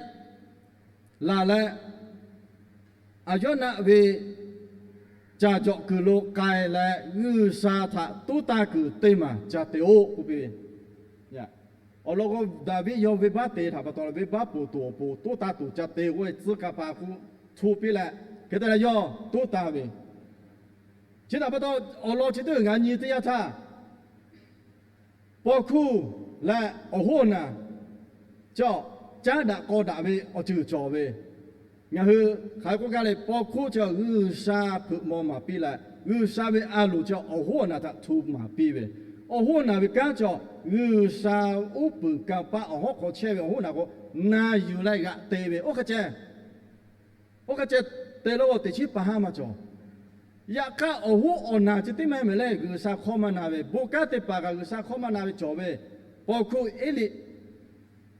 laˬ leh, Aˍyawˇnaˆ ve caˬ jawꞈ kuiˬ lo k'ai leh, G'uiˬsha htaꞈ tuˉ tanˇ kuiˬ teˇ maˬ ca te-oˆ k'oˆ piˇ ve. Awˬ lawn k'o, Daˍviˆ yawˇ venˇbaˆ te htaꞈ pa taw leh, venˇbaˆ poˬ tuˬ awˬ pon tuˉ tanˇ tuˬ ca te k'oˆ ve, tcuh kaˍ paˍ hk'u hto piˇ leh, hk'e te leh yawˇ tuˉ tanˇ ve. Chi htaꞈ pa taw, awˬ lawn chi teˇ g'uiˬ ngaˬ nyi teˇ yanˇ htaˇ, paw hkuˇ leh awˬ hoˉ awˬ naˬ chi caˉ daꞈ k'aw daꞈ ve awˬ ceuˬ cawˬ ve. Ngaˬ hui hk'aˬ hk'e k'oˆ gaˇ le, paw hkuˇ chi G'uiˬsha hpeuꞈ maw maˍ piˇ leh, G'uiˬsha ve a loˍ chi awˬ hoˉ awˬ naˬ htaꞈ hto maˍ piˇ ve. Awˬ hoˉ awˬ naˬ ve kanˉ chi G'uiˬsha uˉ peunˍ kanˍ paˆ awˬ hawˉ hk'aw chehˇ ve awˬ hoˉ awˬ naˬ k'o, na yuˬ leh g'aꞈ te ve. Oˇ hk'e ceh Oˇ hk'e ceh te lo teꞈ chiˉ pa haˉ maˇ cawˬ. Yaꞈ hk'aˇ, awˬ hoˉ awˬ naˬ chi teˇ maˇ heˆ mehˍ le, G'uiˬsha hkawˇ maˇ na ve, bon kanˉ te paˍ kaꞈ G'uiˬsha hkawˇ maˇ na ve cawˬ ve. Paw hkuˇ Eˇliˆ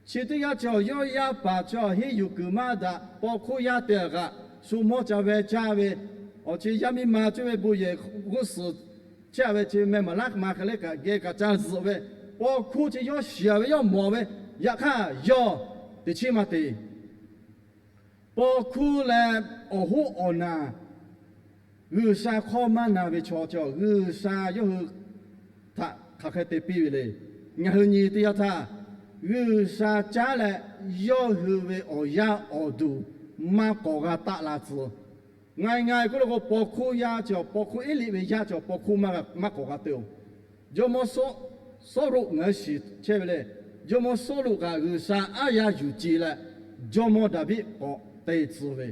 chi teˇ g'aˇ cawˬ, yawˇ yaˇ paˍ cawˬ, henˇ yuˬ kuiˬ maˇ daꞈ, paw hkuˇ yaˇ te kaꞈ shu mawˇ ca veh caˇ ve, awˬ chi yaˇ miˇ ma cawˬ ve bon yehˬ g'uˇ suhˍ chehˇ ve chi meh maˍ laˇ ma hk'e le kaꞈ geh kaꞈ ca zuhꞈ ve, paw hkuˇ chi yawˇ shiˍ ve, yawˇ mawˬ ve, yaꞈ hk'aˇ yawˇ teꞈ chiˉ maˇ te. Paw hkuˇ leh awˬ hoˉ awˬ naˬ G'uiˬsha hkawˇ maˇ na ve chaw cawˬ, G'uiˬsha yawˇ hui htaꞈ hk'aˬ hk'e te piˇ ve le. Ngaˬ hui nyi teˇ yanˇ htaˇ, G'uiˬsha caˉ leh yawˇ hui ve awˬ yaˇ awˬ duˬ maˇ k'awꞈ g'a taˆ la tcuh. Nga nga k'oˆ lo k'o, paw hkuˇ yaˇ cawˬ, paw hkuˇ Eˇliˆ ve yaˇ cawˬ, paw hkuˇ maˇ k'awꞈ g'a te-oˬ. Jawˇmawˇ Sawˉluꞈ ngaˬ hui shiˍ chehˇ ve le. Jawˇmawˇ Sawˉluꞈ kaꞈ G'uiˬsha aˉ yaˇ yuˬ ce leh, jawˇmawˇ Daˍviˆ k'awꞈ te tcuh ve.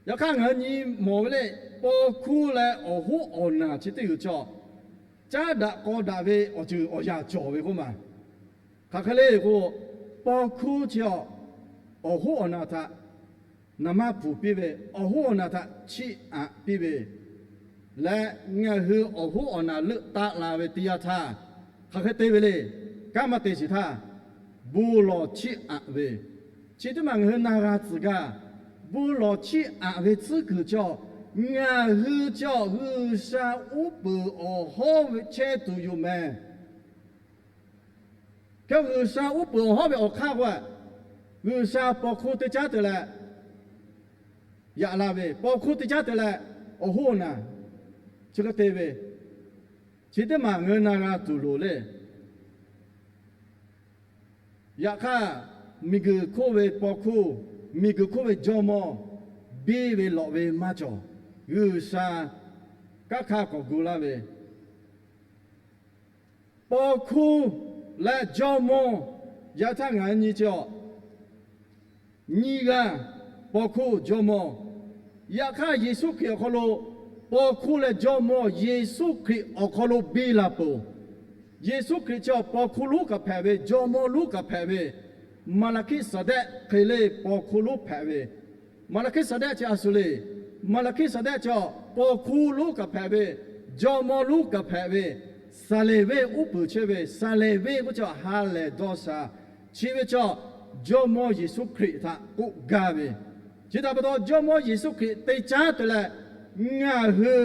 Yaꞈ hk'aˇ, ngaˬ hui nyi mawˬ ve le, paw hkuˇ leh awˬ hoˉ awˬ naˬ chi teˇ g'uiˬ cawˬ, caˉ daꞈ k'aw daꞈ ve awˬ ceuˬ awˬ yaꞈ cawˬ ve k'oˆ ma. Hk'aˬ hk'e le k'o, paw hkuˇ chi awˬ hoˉ awˬ naˬ htaꞈ naˍ manˇ pfuhˍ piˇ ve, awˬ hoˉ awˬ naˬ htaꞈ chiˇ aꞈ piˇ ve leh, ngaˬ hui awˬ hoˉ awˬ naˬ leuˆ taˆ la ve teˇ yanˇ htaˇ, hk'aˬ hk'e te ve le. Kanˉ maˇ te shiˍ htaˇ, bon lawˬ chiˇ aꞈ ve, chi teˇ maˬ ngaˬ hui na g'a tcuh gaˇ. Bon lawˬ chiˇ aꞈ ve tcuhˉ kuiˬ cawˬ, ngaˬ hui cawˬ G'uiˬsha uˉ peunˍ awˬ hawˉ chehˇ tuˬ yoˬ mehˍ. Hk'e G'uiˬsha uˉ peunˍ awˬ hawˉ ve awˬ hk'aˇ k'o, G'uiˬsha paw hkuˇ teˇ caˉ te leh yaꞈ la ve, paw hkuˇ teˇ caˉ te leh awˬ hoˉ awˬ naˬ chi hk'e te ve, chi teˇ maˬ ngaˬ hui na g'a tuˬ loˍ le. Yaꞈ hk'aˇ, miˬguiˬ hk'oˆ ve paw hkuˇ, miˬguiˬ hk'oˆ ve jawˇmawˇ biˇ ve lawꞈ ve maˇ cawˬ. G'uiˬsha kanˉ hk'aˇ k'awꞈ gu laˇ ve, paw hkuˇ leh jawˇmawˇ, yaꞈ htaˇ ngaˬ hui nyi chi awˬ nyiˇ g'aˇ, paw hkuˇ jawˇmawˇ. Yaꞈ hk'aˇ, Yeˍsuˆ Hkriꞈ awˬ hk'aw lo paw hkuˇ leh jawˇmawˇ Yeˍsuˆ Hkriꞈ awˬ hk'aw lo biˇ la peuˬ. Yeˍsuˆ Hkriꞈ chi awˬ paw hkuˇ lonˉ kaꞈ hpehꞈ ve, jawˇmawˇ lonˉ kaꞈ hpehꞈ ve, Maˍlaˍhkiˆsaˍdehˆ hk'e le paw hkuˇ lonˉ hpehꞈ ve, Maˍlaˍhkiˆsaˍdehˆ chi a shu le. Maˍlaˍhkiˆsaˍdehˆ chi awˬ paw hkuˇ lonˉ kaꞈ hpehꞈ ve, jawˇmawˇ lonˉ kaꞈ hpehꞈ ve, Saˍleˍviˆ uˉ peunˍ chehˇ ve, Saˍleˍviˆ k'oˆ chi awˬ ha lehˬ dawˇ sha. Chi ve chi awˬ Jawˇmawˇ Yeˍsuˆ Hkriꞈ htaꞈ k'oˆ gaˇ ve. Chi htaꞈ pa taw, Jawˇmawˇ Yeˍsuˆ Hkriꞈ te caˉ te leh, ngaˬ hui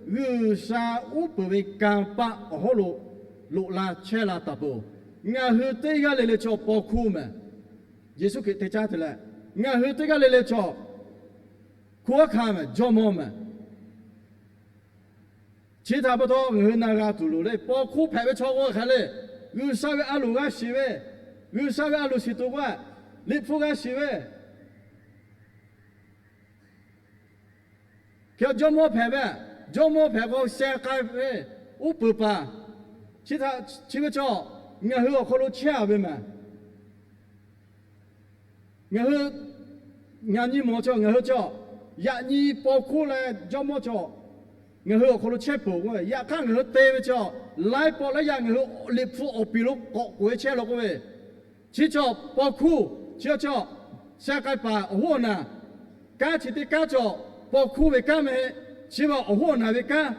G'uiˬsha uˉ peunˍ ve kanˇ paˆ awˬ hawˉ lo loꞈ la chehˇ la taˍ peuˬ-oˬ. Ngaˬ hui teˇ g'aˇ le le chaw paw hkuˇ mehˬ. Yeˍsuˆ Hkriꞈ te caˇ te leh, ngaˬ hui teˇ g'aˇ le le chaw hkunˉ hawˉ hkanˇ mehˬ, jawˇmawˇ mehˬ. Chi htaꞈ pa taw ngaˬ hui na g'a tuˬ loˍ le. Paw hkuˇ hpehꞈ ve chaw k'o hk'aˬ le, G'uiˬsha ve a loˍ g'a shiˍ ve, G'uiˬsha ve a loˍ shiˍ tuˬ k'o, Liꞈ hpu g'a shiˍ ve, hk'e jawˇmawˇ hpehꞈ ve, jawˇmawˇ hpehꞈ k'o sheh k'ai ve uˉ peunˍ paˍ, chi htaꞈ chi ve chaw ngaˬ hui awˬ hk'aw lo chehˇ a ve mehˬ. Ngaˬ hui ngaˬ nyi mawˬ chaw, ngaˬ hui chaw, yaꞈ nyi paw hkuˇ leh jawˇmawˇ chaw, ngaˬ hui awˬ hk'aw lo chehˇ peuˬ k'o, yaꞈ hk'aˇ ngaˬ hui te ve chaw, laiˉ pawˆ laiˉ yaˇ ngaˬ hui Liꞈ hpu awˬ piˍ lo k'awꞈ k'oꞈ-e chehˇ law k'oˆ ve, chi chaw paw hkuˇ, chi chaw sheh k'ai paˍ awˬ hoˉ awˬ naˬ, kanˉ chi teˇ kanˉ chaw paw hkuˇ ve kanˉ mehˍ heˆ, chi ve awˬ hoˉ awˬ naˬ ve kanˉ,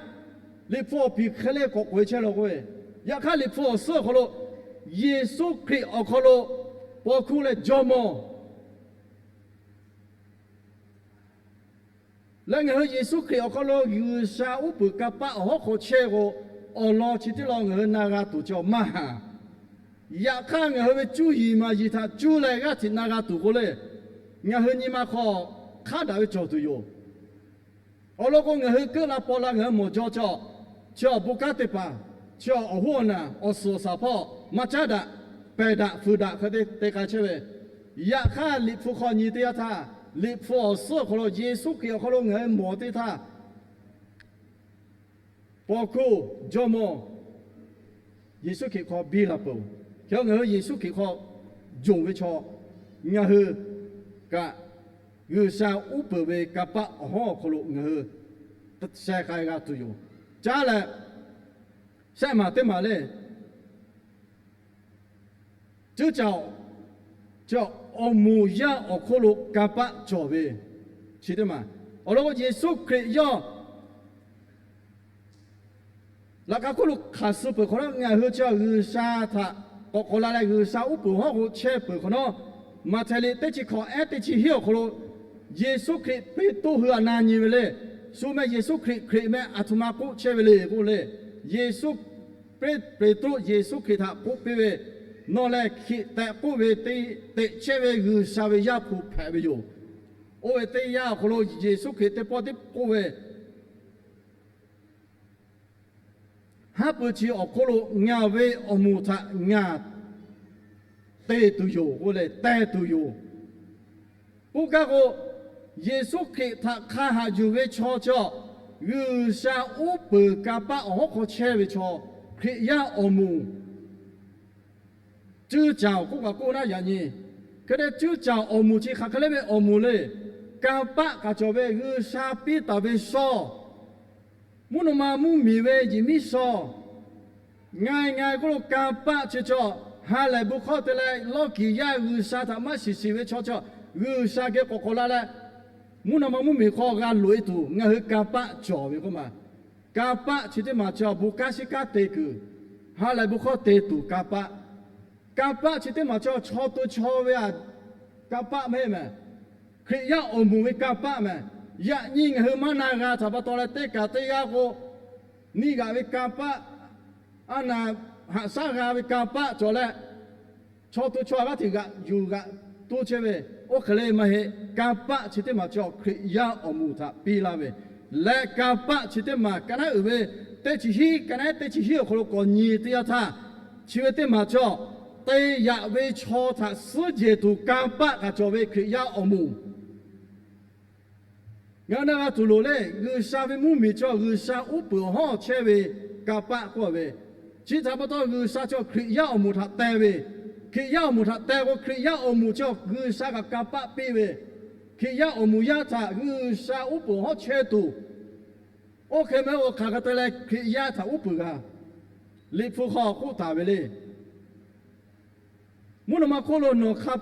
Liꞈ hpu awˬ piˍ hk'e le k'awꞈ k'oꞈ-e chehˇ law k'oˆ ve, yaꞈ hk'aˇ Liꞈ hpu awˬ suhˉ awˬ hk'aw lo Yeˍsuˆ Hkriꞈ awˬ hk'aw lo paw hkuˇ leh jawˇmawˇ leh ngaˬ hui Yeˍsuˆ Hkriꞈ awˬ hk'aw lo G'uiˬsha uˉ peunˍ kanˇ paˆ awˬ hawˉ hk'aw chehˇ k'o, awˬ lawn chi teˇ lawn ngaˬ hui na g'a tuˬ chaw maˇ haˍ. Yaꞈ hk'aˇ ngaˬ hui ve cuˇ yiˍ maˍ yiˍ htaꞈ cuˇ leh g'aˇ hteꞈ na g'a tuˬ k'o le, ngaˬ hui nyi ma hk'aw hk'aˉ daꞈ ve cawˬ tuˬ yoˬ. Awˬ lawn k'o, ngaˬ hui keuˆ la paw la ngaˬ hui mawˬ jaw chaw, chi awˬ bon kanˉ te paˍ, chi awˬ hoˉ awˬ naˬ awˬ suhˍ awˬ shaˍ hpawˇ maˇ caˉ daꞈ, pehˬ daꞈ fuiˍ daꞈ hk'e te te k'ai chehˇ ve, yaꞈ hk'aˇ Liꞈ hpu hk'aw nyi teˇ yanˇ htaˇ, Liꞈ hpu awˬ suhˉ awˬ hk'aw lo Yeˍsuˆ Hkriꞈ awˬ hk'aw lo ngaˬ hui mawˬ teˇ htaˇ, paw hkuˇ, jawˇmawˇ, Yeˍsuˆ Hkriꞈ hk'aw biˇ la peuˬ. Hk'e ngaˬ hui Yeˍsuˆ Hkriꞈ hk'aw jawˬ ve chaw, ngaˬ hui kaꞈ G'uiˬsha uˉ peunˍ ve kanˇ paˆ awˬ hawˉ awˬ hk'aw lo ngaˬ hui sheh k'ai g'a tuˬ yoˬ. Caˇ leh, shehˆ maˬ teˇ maˬ le, cuˇ caˬ, awˬ moˍ yaˇ awˬ hk'oˆ lo kanˇ paˆ cawˬ ve, chi teˇ maˬ. Awˬ lawn k'o, Yeˍsuˆ Hkriꞈ yawˇ laꞈ ka hk'oˆ lo hk'aˬ suh peuˬ hk'awꞈ nawˉ, ngaˬ hui chi G'uiˬsha htaꞈ k'awꞈ k'awꞈ la leh G'uiˬsha uˉ peunˍ hawˉ k'o chehˇ peuˬ hk'awꞈ nawˉ, Maꞈhtehˍ liꞈ teˇ chi hkawꞈ ehˉ teˇ chi hiˉ awˬ hk'aw lo, Yeˍsuˆ Hkriꞈ Peˍtruˆ hui htaꞈ na nyi ve le. Shu meh Yeˍsuˆ Hkriꞈ, Hkriꞈ meh aˬ htoꞈ ma k'oˆ chehˇ ve le k'oˆ le. Yeˍsuˆ, Peˍtruˆ Yeˍsuˆ Hkriꞈ htaꞈ k'oˆ piˇ ve, Nawˬ lehˬ Hkriꞈ tehꞈ k'oˆ ve teˇ, teꞈ chehˇ ve G'uiˬsha ve Yaˇ hpu hpehꞈ ve yoˬ. Oˇ ve teˇ yanˇ awˬ hk'aw lo Yeˍsuˆ Hkriꞈ teˇ pawˆ teˇ k'oˆ ve, Haˉ pui chi awˬ hk'oˆ lo ngaˬ ve awˬ moˍ htaꞈ ngaˬ te tuˬ yoˬ k'oˆ leh teh tuˬ yoˬ. K'oˆ gaˇ k'o, Yeˍsuˆ Hkriꞈ htaꞈ hk'a haꞈ yuˬ ve chaw chaw, G'uiˬsha uˉ peunˍ kanˇ paˆ awˬ hawˉ hk'aw chehˇ ve chaw, Hkriꞈ yaˇ awˬ moˍ, cuˇ caˬ awˬ k'oˆ kaꞈ k'oˆ naˉ yaꞈ nyi. Hk'e te cuˇ caˬ awˬ moˍ chi hk'aˬ hk'e le ve awˬ moˍ le. Kanˇ paˆ kaꞈ cawˬ ve G'uiˬsha piˇ taˍ ve shaw, mvuhˇ naw ma mvuhˇmiˬ ve yehˬ miˉ shaw, nga e nga e k'oˆ lo kanˇ paˆ chi chaw, ha lehˬ bon hkawˇ te leh lawˇ kiˍ yaˇ G'uiˬsha htaꞈ maˇ shiˍ shiˍ ve chaw chaw, G'uiˬsha geh k'awꞈ k'awꞈ la leh, mvuhˇ naw ma mvuhˇmiˬ hk'aw g'a loꞈ e tuˬ ngaˬ hui kanˇ paˆ cawˬ ve k'oˆ ma. Kanˇ paˆ chi teˇ maˬ chaw bon kanˉ shiˉ kanˉ te kuiˬ, ha lehˬ bon hkawˇ te tuˬ kanˇ paˆ. Kanˇ paˆ chi teˇ maˬ chaw chaw to chaw ve a, kanˇ paˆ mehˉ mehˍ. Hkriꞈ yaˇ awˬ moˍ ve kanˇ paˆ mehˍ. Yaꞈ nyi ngaˬ hui maˇ na g'a htaꞈ pa taw leh teˇ kaꞈ teˇ g'aˇ k'o, neˇ g'aꞈ ve kanˇ paˆ, a naˍ haꞈ shaˉ g'a ve kanˇ paˆ cawˬ leh, chaw to chaw g'aˇ hteꞈ g'aꞈ yuˬ g'aꞈ toˇ chehˇ ve, oˇ hk'e le maˇ heˆ. Kanˇ paˆ chi teˇ maˬ chaw Hkriꞈ yaˇ awˬ moˍ htaꞈ piˇ laˇ ve leh, kanˇ paˆ chi teˇ maˬ ka naˉ uiˍ ve teˇ chi hiˉ, ka naˉ teˇ chi hiˉ awˬ hk'aw lo k'awꞈ nyi teˇ yanˇ htaˇ, chi ve teˇ maˬ chaw te yaꞈ ve chaw htaꞈ suhˉ jehˬ tuˬ kanˇ paˆ kaꞈ cawˬ ve Hkriꞈ yaˇ awˬ moˍ. Ngaˬ hui na g'a tuˬ loˍ le, G'uiˬsha ve mvuhˇmiˬ chaw G'uiˬsha uˉ peunˍ awˬ hawˉ chehˇ ve kanˇ paˆ k'oˆ ve, chi htaꞈ pa taw G'uiˬsha chaw Hkriꞈ yaˇ awˬ moˍ htaꞈ teh ve, Hkriꞈ yaˇ awˬ moˍ htaꞈ teh k'o Hkriꞈ yaˇ awˬ moˍ chaw G'uiˬsha kaꞈ kanˇ paˆ piˇ ve, Hkriꞈ yaˇ awˬ moˍ yaˇ htaꞈ G'uiˬsha uˉ peunˍ awˬ hawˉ chehˇ tuˬ, oˇ hk'e mehˍ k'o hk'aˬ hk'e te leh Hkriꞈ yaˇ htaꞈ uˉ peunˍ g'a. Liꞈ hpu hk'aw k'oˆ taˍ ve le. Mvuhˇ naw ma hk'oˆ lo nawˬ hk'a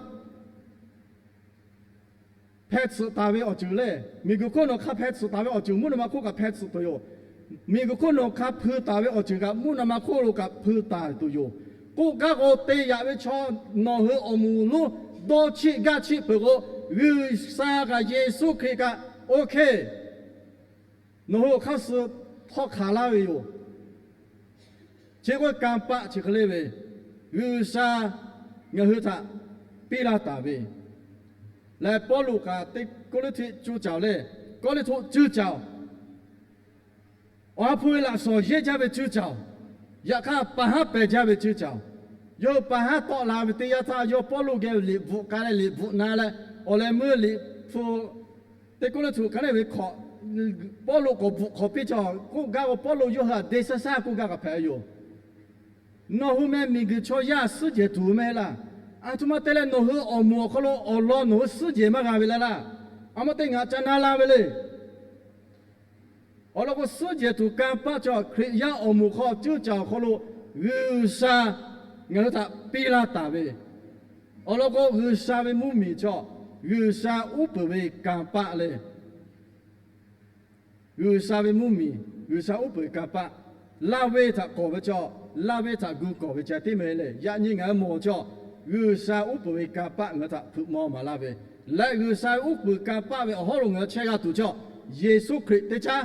hpeh tsuhꞈ taˍ ve awˬ ceuˬ le, miˬguiˬ hk'oˆ nawˬ hk'a hpeh tsuhꞈ taˍ ve awˬ ceuˬ mvuhˇ naw ma hk'oˆ kaꞈ hpeh tsuhꞈ tuˬ yoˬ. Miˬguiˬ hk'oˆ nawˬ hk'a hpui taˍ ve awˬ ceuˬ kaꞈ mvuhˇ naw ma hk'oˆ lo kaꞈ hpui taˍ tuˬ yoˬ. K'oˆ gaˇ k'o, te yaꞈ ve chaw nawˬ hui awˬ moˍ lonˉ dawˇ chiˆ gaˇ chiˆ peuˬ k'o, G'uiˬsha kaꞈ Yeˍsuˆ Hkriꞈ kaꞈ oˇ hk'e nawˬ hui awˬ hk'aˇ suh hk'awˇ hk'aˬ laˇ ve yoˬ. Chi k'oˆ kanˇ paˆ chi hk'e le ve, G'uiˬsha ngaˬ hui htaꞈ piˇ laˇ taˍ ve leh, Pawˇluꞈ kaꞈ Teˇ Kawˇrenˍhtuˆ cuˇ caˍ-oˬ leh, Kawˇrenˍhtuˆ cuˇ caˍ-oˬ, awˬ ha hpu ve laꞈ shawˍ yehˇ jaˇ ve cuˇ caˍ-oˬ, yaꞈ hk'aˇ pa haˉ pehˬ jaˇ ve cuˇ caˍ-oˬ, yawˇ hui pa haˉ tawˆ la ve teˇ yanˇ htaˇ, yawˇ Pawˇluꞈ geh liꞈ bvuhꞈ k'ai leh liꞈ bvuhꞈ na leh, awˬ leh meuˇ liꞈ hpu Teˇ Kawˇrenˍhtuˆ hkanˇ neˇ ve hk'awꞈ, Pawˇluꞈ k'awꞈ bvuhꞈ hk'awꞈ piˇ cawˬ k'oˆ gaˇ k'o, Pawˇluꞈ yawˇ hui htaꞈ deˇ saˉ saˉ k'oˆ gaˇ k'aꞈ hpehꞈ ve yoˬ. Nawˬ hui meh miˬguiˬ chaw yaˇ suhˉ jehˬ tuˬ ve maˇ heˆ laˇ. A htoꞈ ma te leh nawˬ hui awˬ moˍ awˬ hk'aw lo awˬ lawn nawˬ hui suhˉ jehˬ maˇ g'a ve leh laˇ. A ma te ngaˬ ca na la ve le. Awˬ lawn k'o, suhˉ jehˬ tuˬ kanˇ paˆ cawˬ Hkriꞈ yaˇ awˬ moˍ hk'aw cuˇ caˍ awˬ hk'aw lo G'uiˬsha ngaˬ hui htaꞈ piˇ laˇ taˍ ve, awˬ lawn k'o, G'uiˬsha ve mvuhˇmiˬ cawˬ G'uiˬsha uˉ peunˍ ve kanˇ paˆ le. G'uiˬsha ve mvuhˇmiˬ, G'uiˬsha uˉ peunˍ ve kanˇ paˆ, laˇ ve htaꞈ kawˬ ve cawˬ, laˇ ve htaꞈ gu kawˬ ve ca teˇ meh le. Yaꞈ nyi ngaˬ hui mawˬ cawˬ, G'uiˬsha uˉ peunˍ ve kanˇ paˆ ngaˬ hui htaꞈ hpeuꞈ maw maˍ laˇ ve leh, G'uiˬsha ve uˉ peunˍ kanˇ paˆ ve awˬ hawˉ lo ngaˬ hui chehˇ g'a tuˬ cawˬ, Yeˍsuˆ Hkriꞈ teˇ caˉ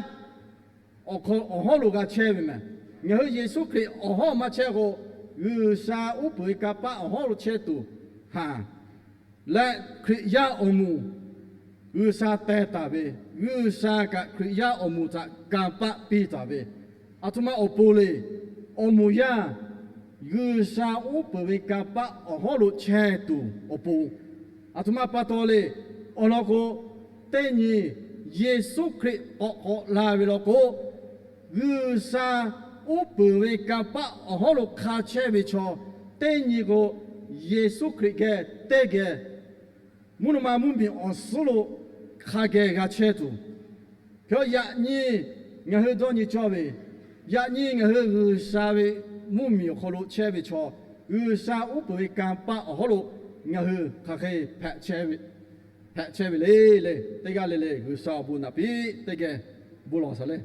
awˬ hk'aw awˬ hawˉ lo g'a chehˇ ve meh. Ngaˬ hui Yeˍsuˆ Hkriꞈ awˬ hawˉ maˇ chehˇ k'o, G'uiˬsha uˉ peunˍ ve kanˇ paˆ awˬ hawˉ lo chehˇ tuˬ haˍ leh, Hkriꞈ yaˇ awˬ moˍ G'uiˬsha teh taˍ ve, G'uiˬsha kaꞈ Hkriꞈ yaˇ awˬ moˍ htaꞈ kanˇ paˆ piˇ taˍ ve, a htoꞈ ma awˬ pon le. Awˬ moˍ yaˇ G'uiˬsha uˉ peunˍ ve kanˇ paˆ awˬ hawˉ lo chehˇ tuˬ awˬ pon, a htoꞈ ma pa taw le. Awˬ lawn k'o, teˇ nyi Yeˍsuˆ Hkriꞈ k'awꞈ k'awꞈ la ve law k'o, G'uiˬsha uˉ peunˍ ve kanˇ paˆ awˬ hawˉ lo hk'a chehˇ ve chaw teˇ nyi k'o, Yeˍsuˆ Hkriꞈ geh teˇ geh mvuhˇ naw ma mvuhˇmiˬ awˬ suhˉ lo hk'a geh g'a chehˇ tuˬ, hk'e yaꞈ nyi ngaˬ hui dawˇ nyi cawˇ ve, yaꞈ nyi ngaˬ hui G'uiˬsha ve mvuhˇmiˬ awˬ hk'aw lo chehˇ ve chaw, G'uiˬsha uˉ peunˍ ve kanˇ paˆ awˬ hawˉ lo ngaˬ hui hk'aˬ hk'e hpehꞈ chehˇ ve le le. Teˇ g'aˇ le le G'uiˬsha awˬ bon naꞈ piˇ teˇ geh bon lawˬ shaˍ le.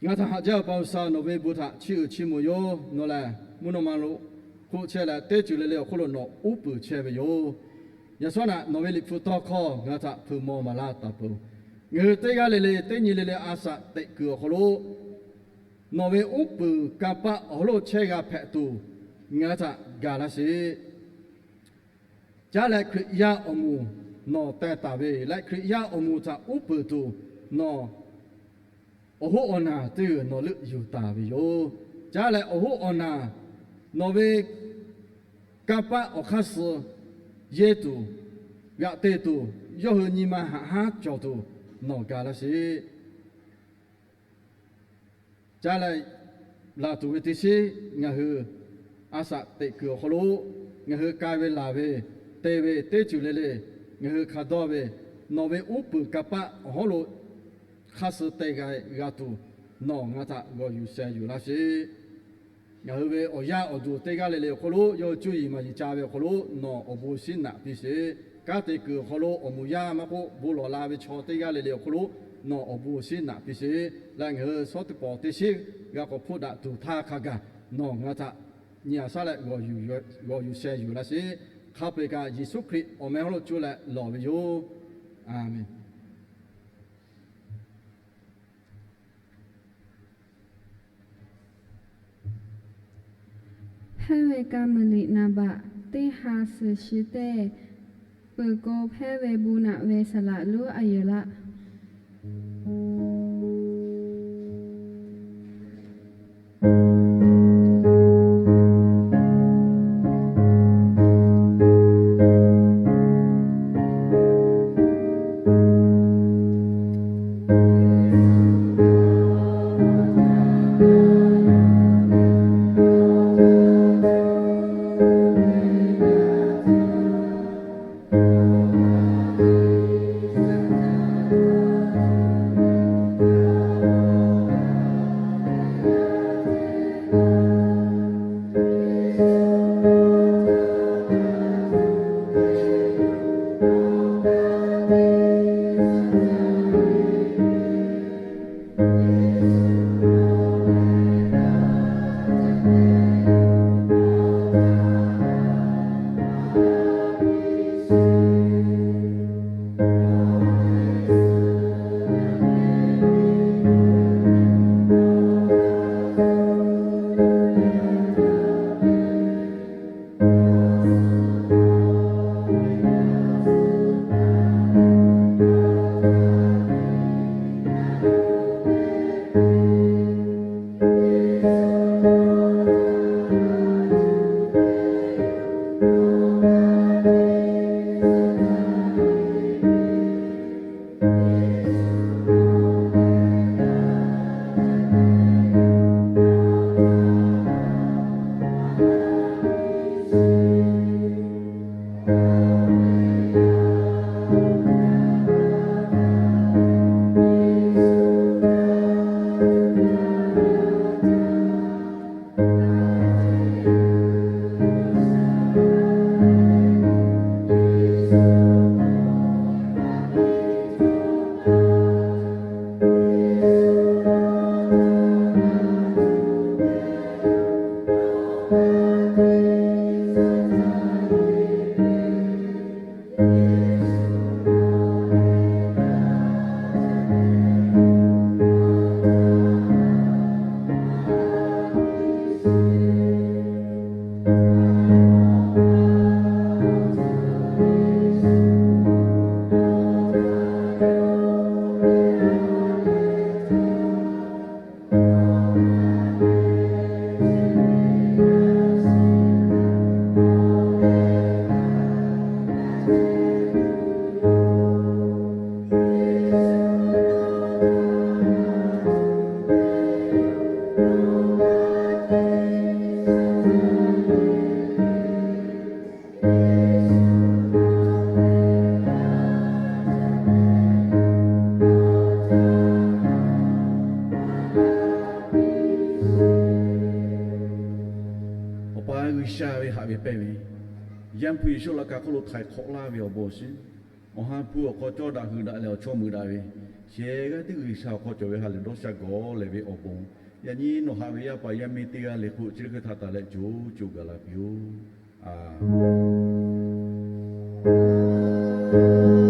Ngaˬ htaꞈ haꞈ jaˇ ve Pa G'uiˬsha, nawˬ ve bon htaꞈ chiˇ uiˍ chiˇ mvuh yoˬ. Nawˬ lehˬ mvuhˇ naw ma lo hk'oˆ chehˇ leh, teˇ ceuˬ le le awˬ hk'oˆ lo nawˬ uˉ peunˍ chehˇ ve yoˬ. Yaꞈ shawˉ naꞈ nawˬ ve Liꞈ hpu tawˇ hkawˇ ngaˬ hui htaꞈ hpeuꞈ maw maˍ laˇ taˍ peuˬ. Ngaˬ hui teˇ g'aˇ le le, teˇ nyi le le a shaꞈ teꞈ kuiˬ awˬ hk'aw lo nawˬ ve uˉ peunˍ kanˇ paˆ awˬ hawˉ lo chehˇ g'a hpehꞈ tuˬ ngaˬ hui htaꞈ gaˬ laˇ sheˍ. Caˉ leh Hkriꞈ yaˇ awˬ moˍ nawˬ teh taˍ ve leh, Hkriꞈ yaˇ awˬ moˍ htaꞈ uˉ peunˍ tuˬ nawˬ awˬ hoˉ awˬ naˬ teˇ g'uiˬ nawˬ leuˆ yuˬ taˍ ve yoˬ. Caˉ leh awˬ hoˉ awˬ naˬ nawˬ ve kanˇ paˆ awˬ hk'aˇ suh yehˇ tuˬ, g'aꞈ te tuˬ, yawˇ hui nyi ma haꞈ haˉ cawˬ tuˬ nawˬ ga laˇ sheˍ. Caˉ leh laˬ tuˬ ve teˇ shiˉ ngaˬ hui a shaꞈ teꞈ kuiˬ awˬ hk'aw lo ngaˬ hui k'ai ve laˬ ve te ve teˇ ceuˬ le le ngaˬ hui hk'a dawˇ ve, nawˬ ve uˉ peunˍ kanˇ paˆ awˬ hawˉ lo hk'aˇ suh teh g'a g'a tuˬ nawˬ ngaˬ htaꞈ g'awˬ yuˬ sheh yuˬ laˇ sheˍ. Ngaˬ hui ve awˬ yaˇ awˬ duˬ teˇ g'aˇ le le awˬ hk'aw lo yawˇ hui cuˇ yiˍ maˍ yiˍ ca ve awˬ hk'aw lo nawˬ awˬ bon shinˉ naꞈ piˇ sheˍ. Kanˉ te kuiˬ awˬ hk'aw lo awˬ moˍ yaˇ maˇ k'oˆ, bon lawˬ la ve chaw teˇ g'aˇ le le awˬ hk'aw lo nawˬ awˬ bon shinˉ naꞈ piˇ sheˍ. Leh ngaˬ hui shawˉ teˇ pawˍ teˇ shiˉ g'a k'awꞈ hpoˆ daꞈ tuˬ htaˇ hk'a gaˬ nawˬ ngaˬ htaꞈ nyi a shaˉ leh g'awˬ yuˬ sheh yuˬ laˇ sheˍ. Hk'a peu-eˬ kaꞈ Yeˍsuˆ Hkriꞈ awˬ meh hawˉ lo cuˇ leh lawˬ ve yoˬ. A menˬ. Hehˉ ve ka muiˬ liꞈ naˍ baꞈ teˇ ha suhˍ shi teˇ, peuˬ k'o hpehˇ ve bon naꞈ ve saˍ laꞈ lonˉ a yeˬ laˇ. pehˇ ve, Yaˇ hpu Yeˍsuˆ laꞈ ka hk'oˆ lo htaiˍ hk'awꞈ laˇ ve awˬ bon awˬ shiˍ, awˬ ha hpu awˬ hk'aw cawˇ daꞈ hui daꞈ leh awˬ chawˇ mui daꞈ ve, shehˍ g'aˇ tiˉ G'uiˬsha awˬ hk'aw cawˬ ve ha lehˬ dawˇ sha gawˬ lehˬ ve awˬ bon, yaꞈ nyi nawˬ haꞈ ve yaˇ paˍ yaˇ miˇ teˇ g'aˇ le hk'oˆ chi teˇ hkui htaꞈ taˍ leh co co gaˬ la piˇ-oˆ. A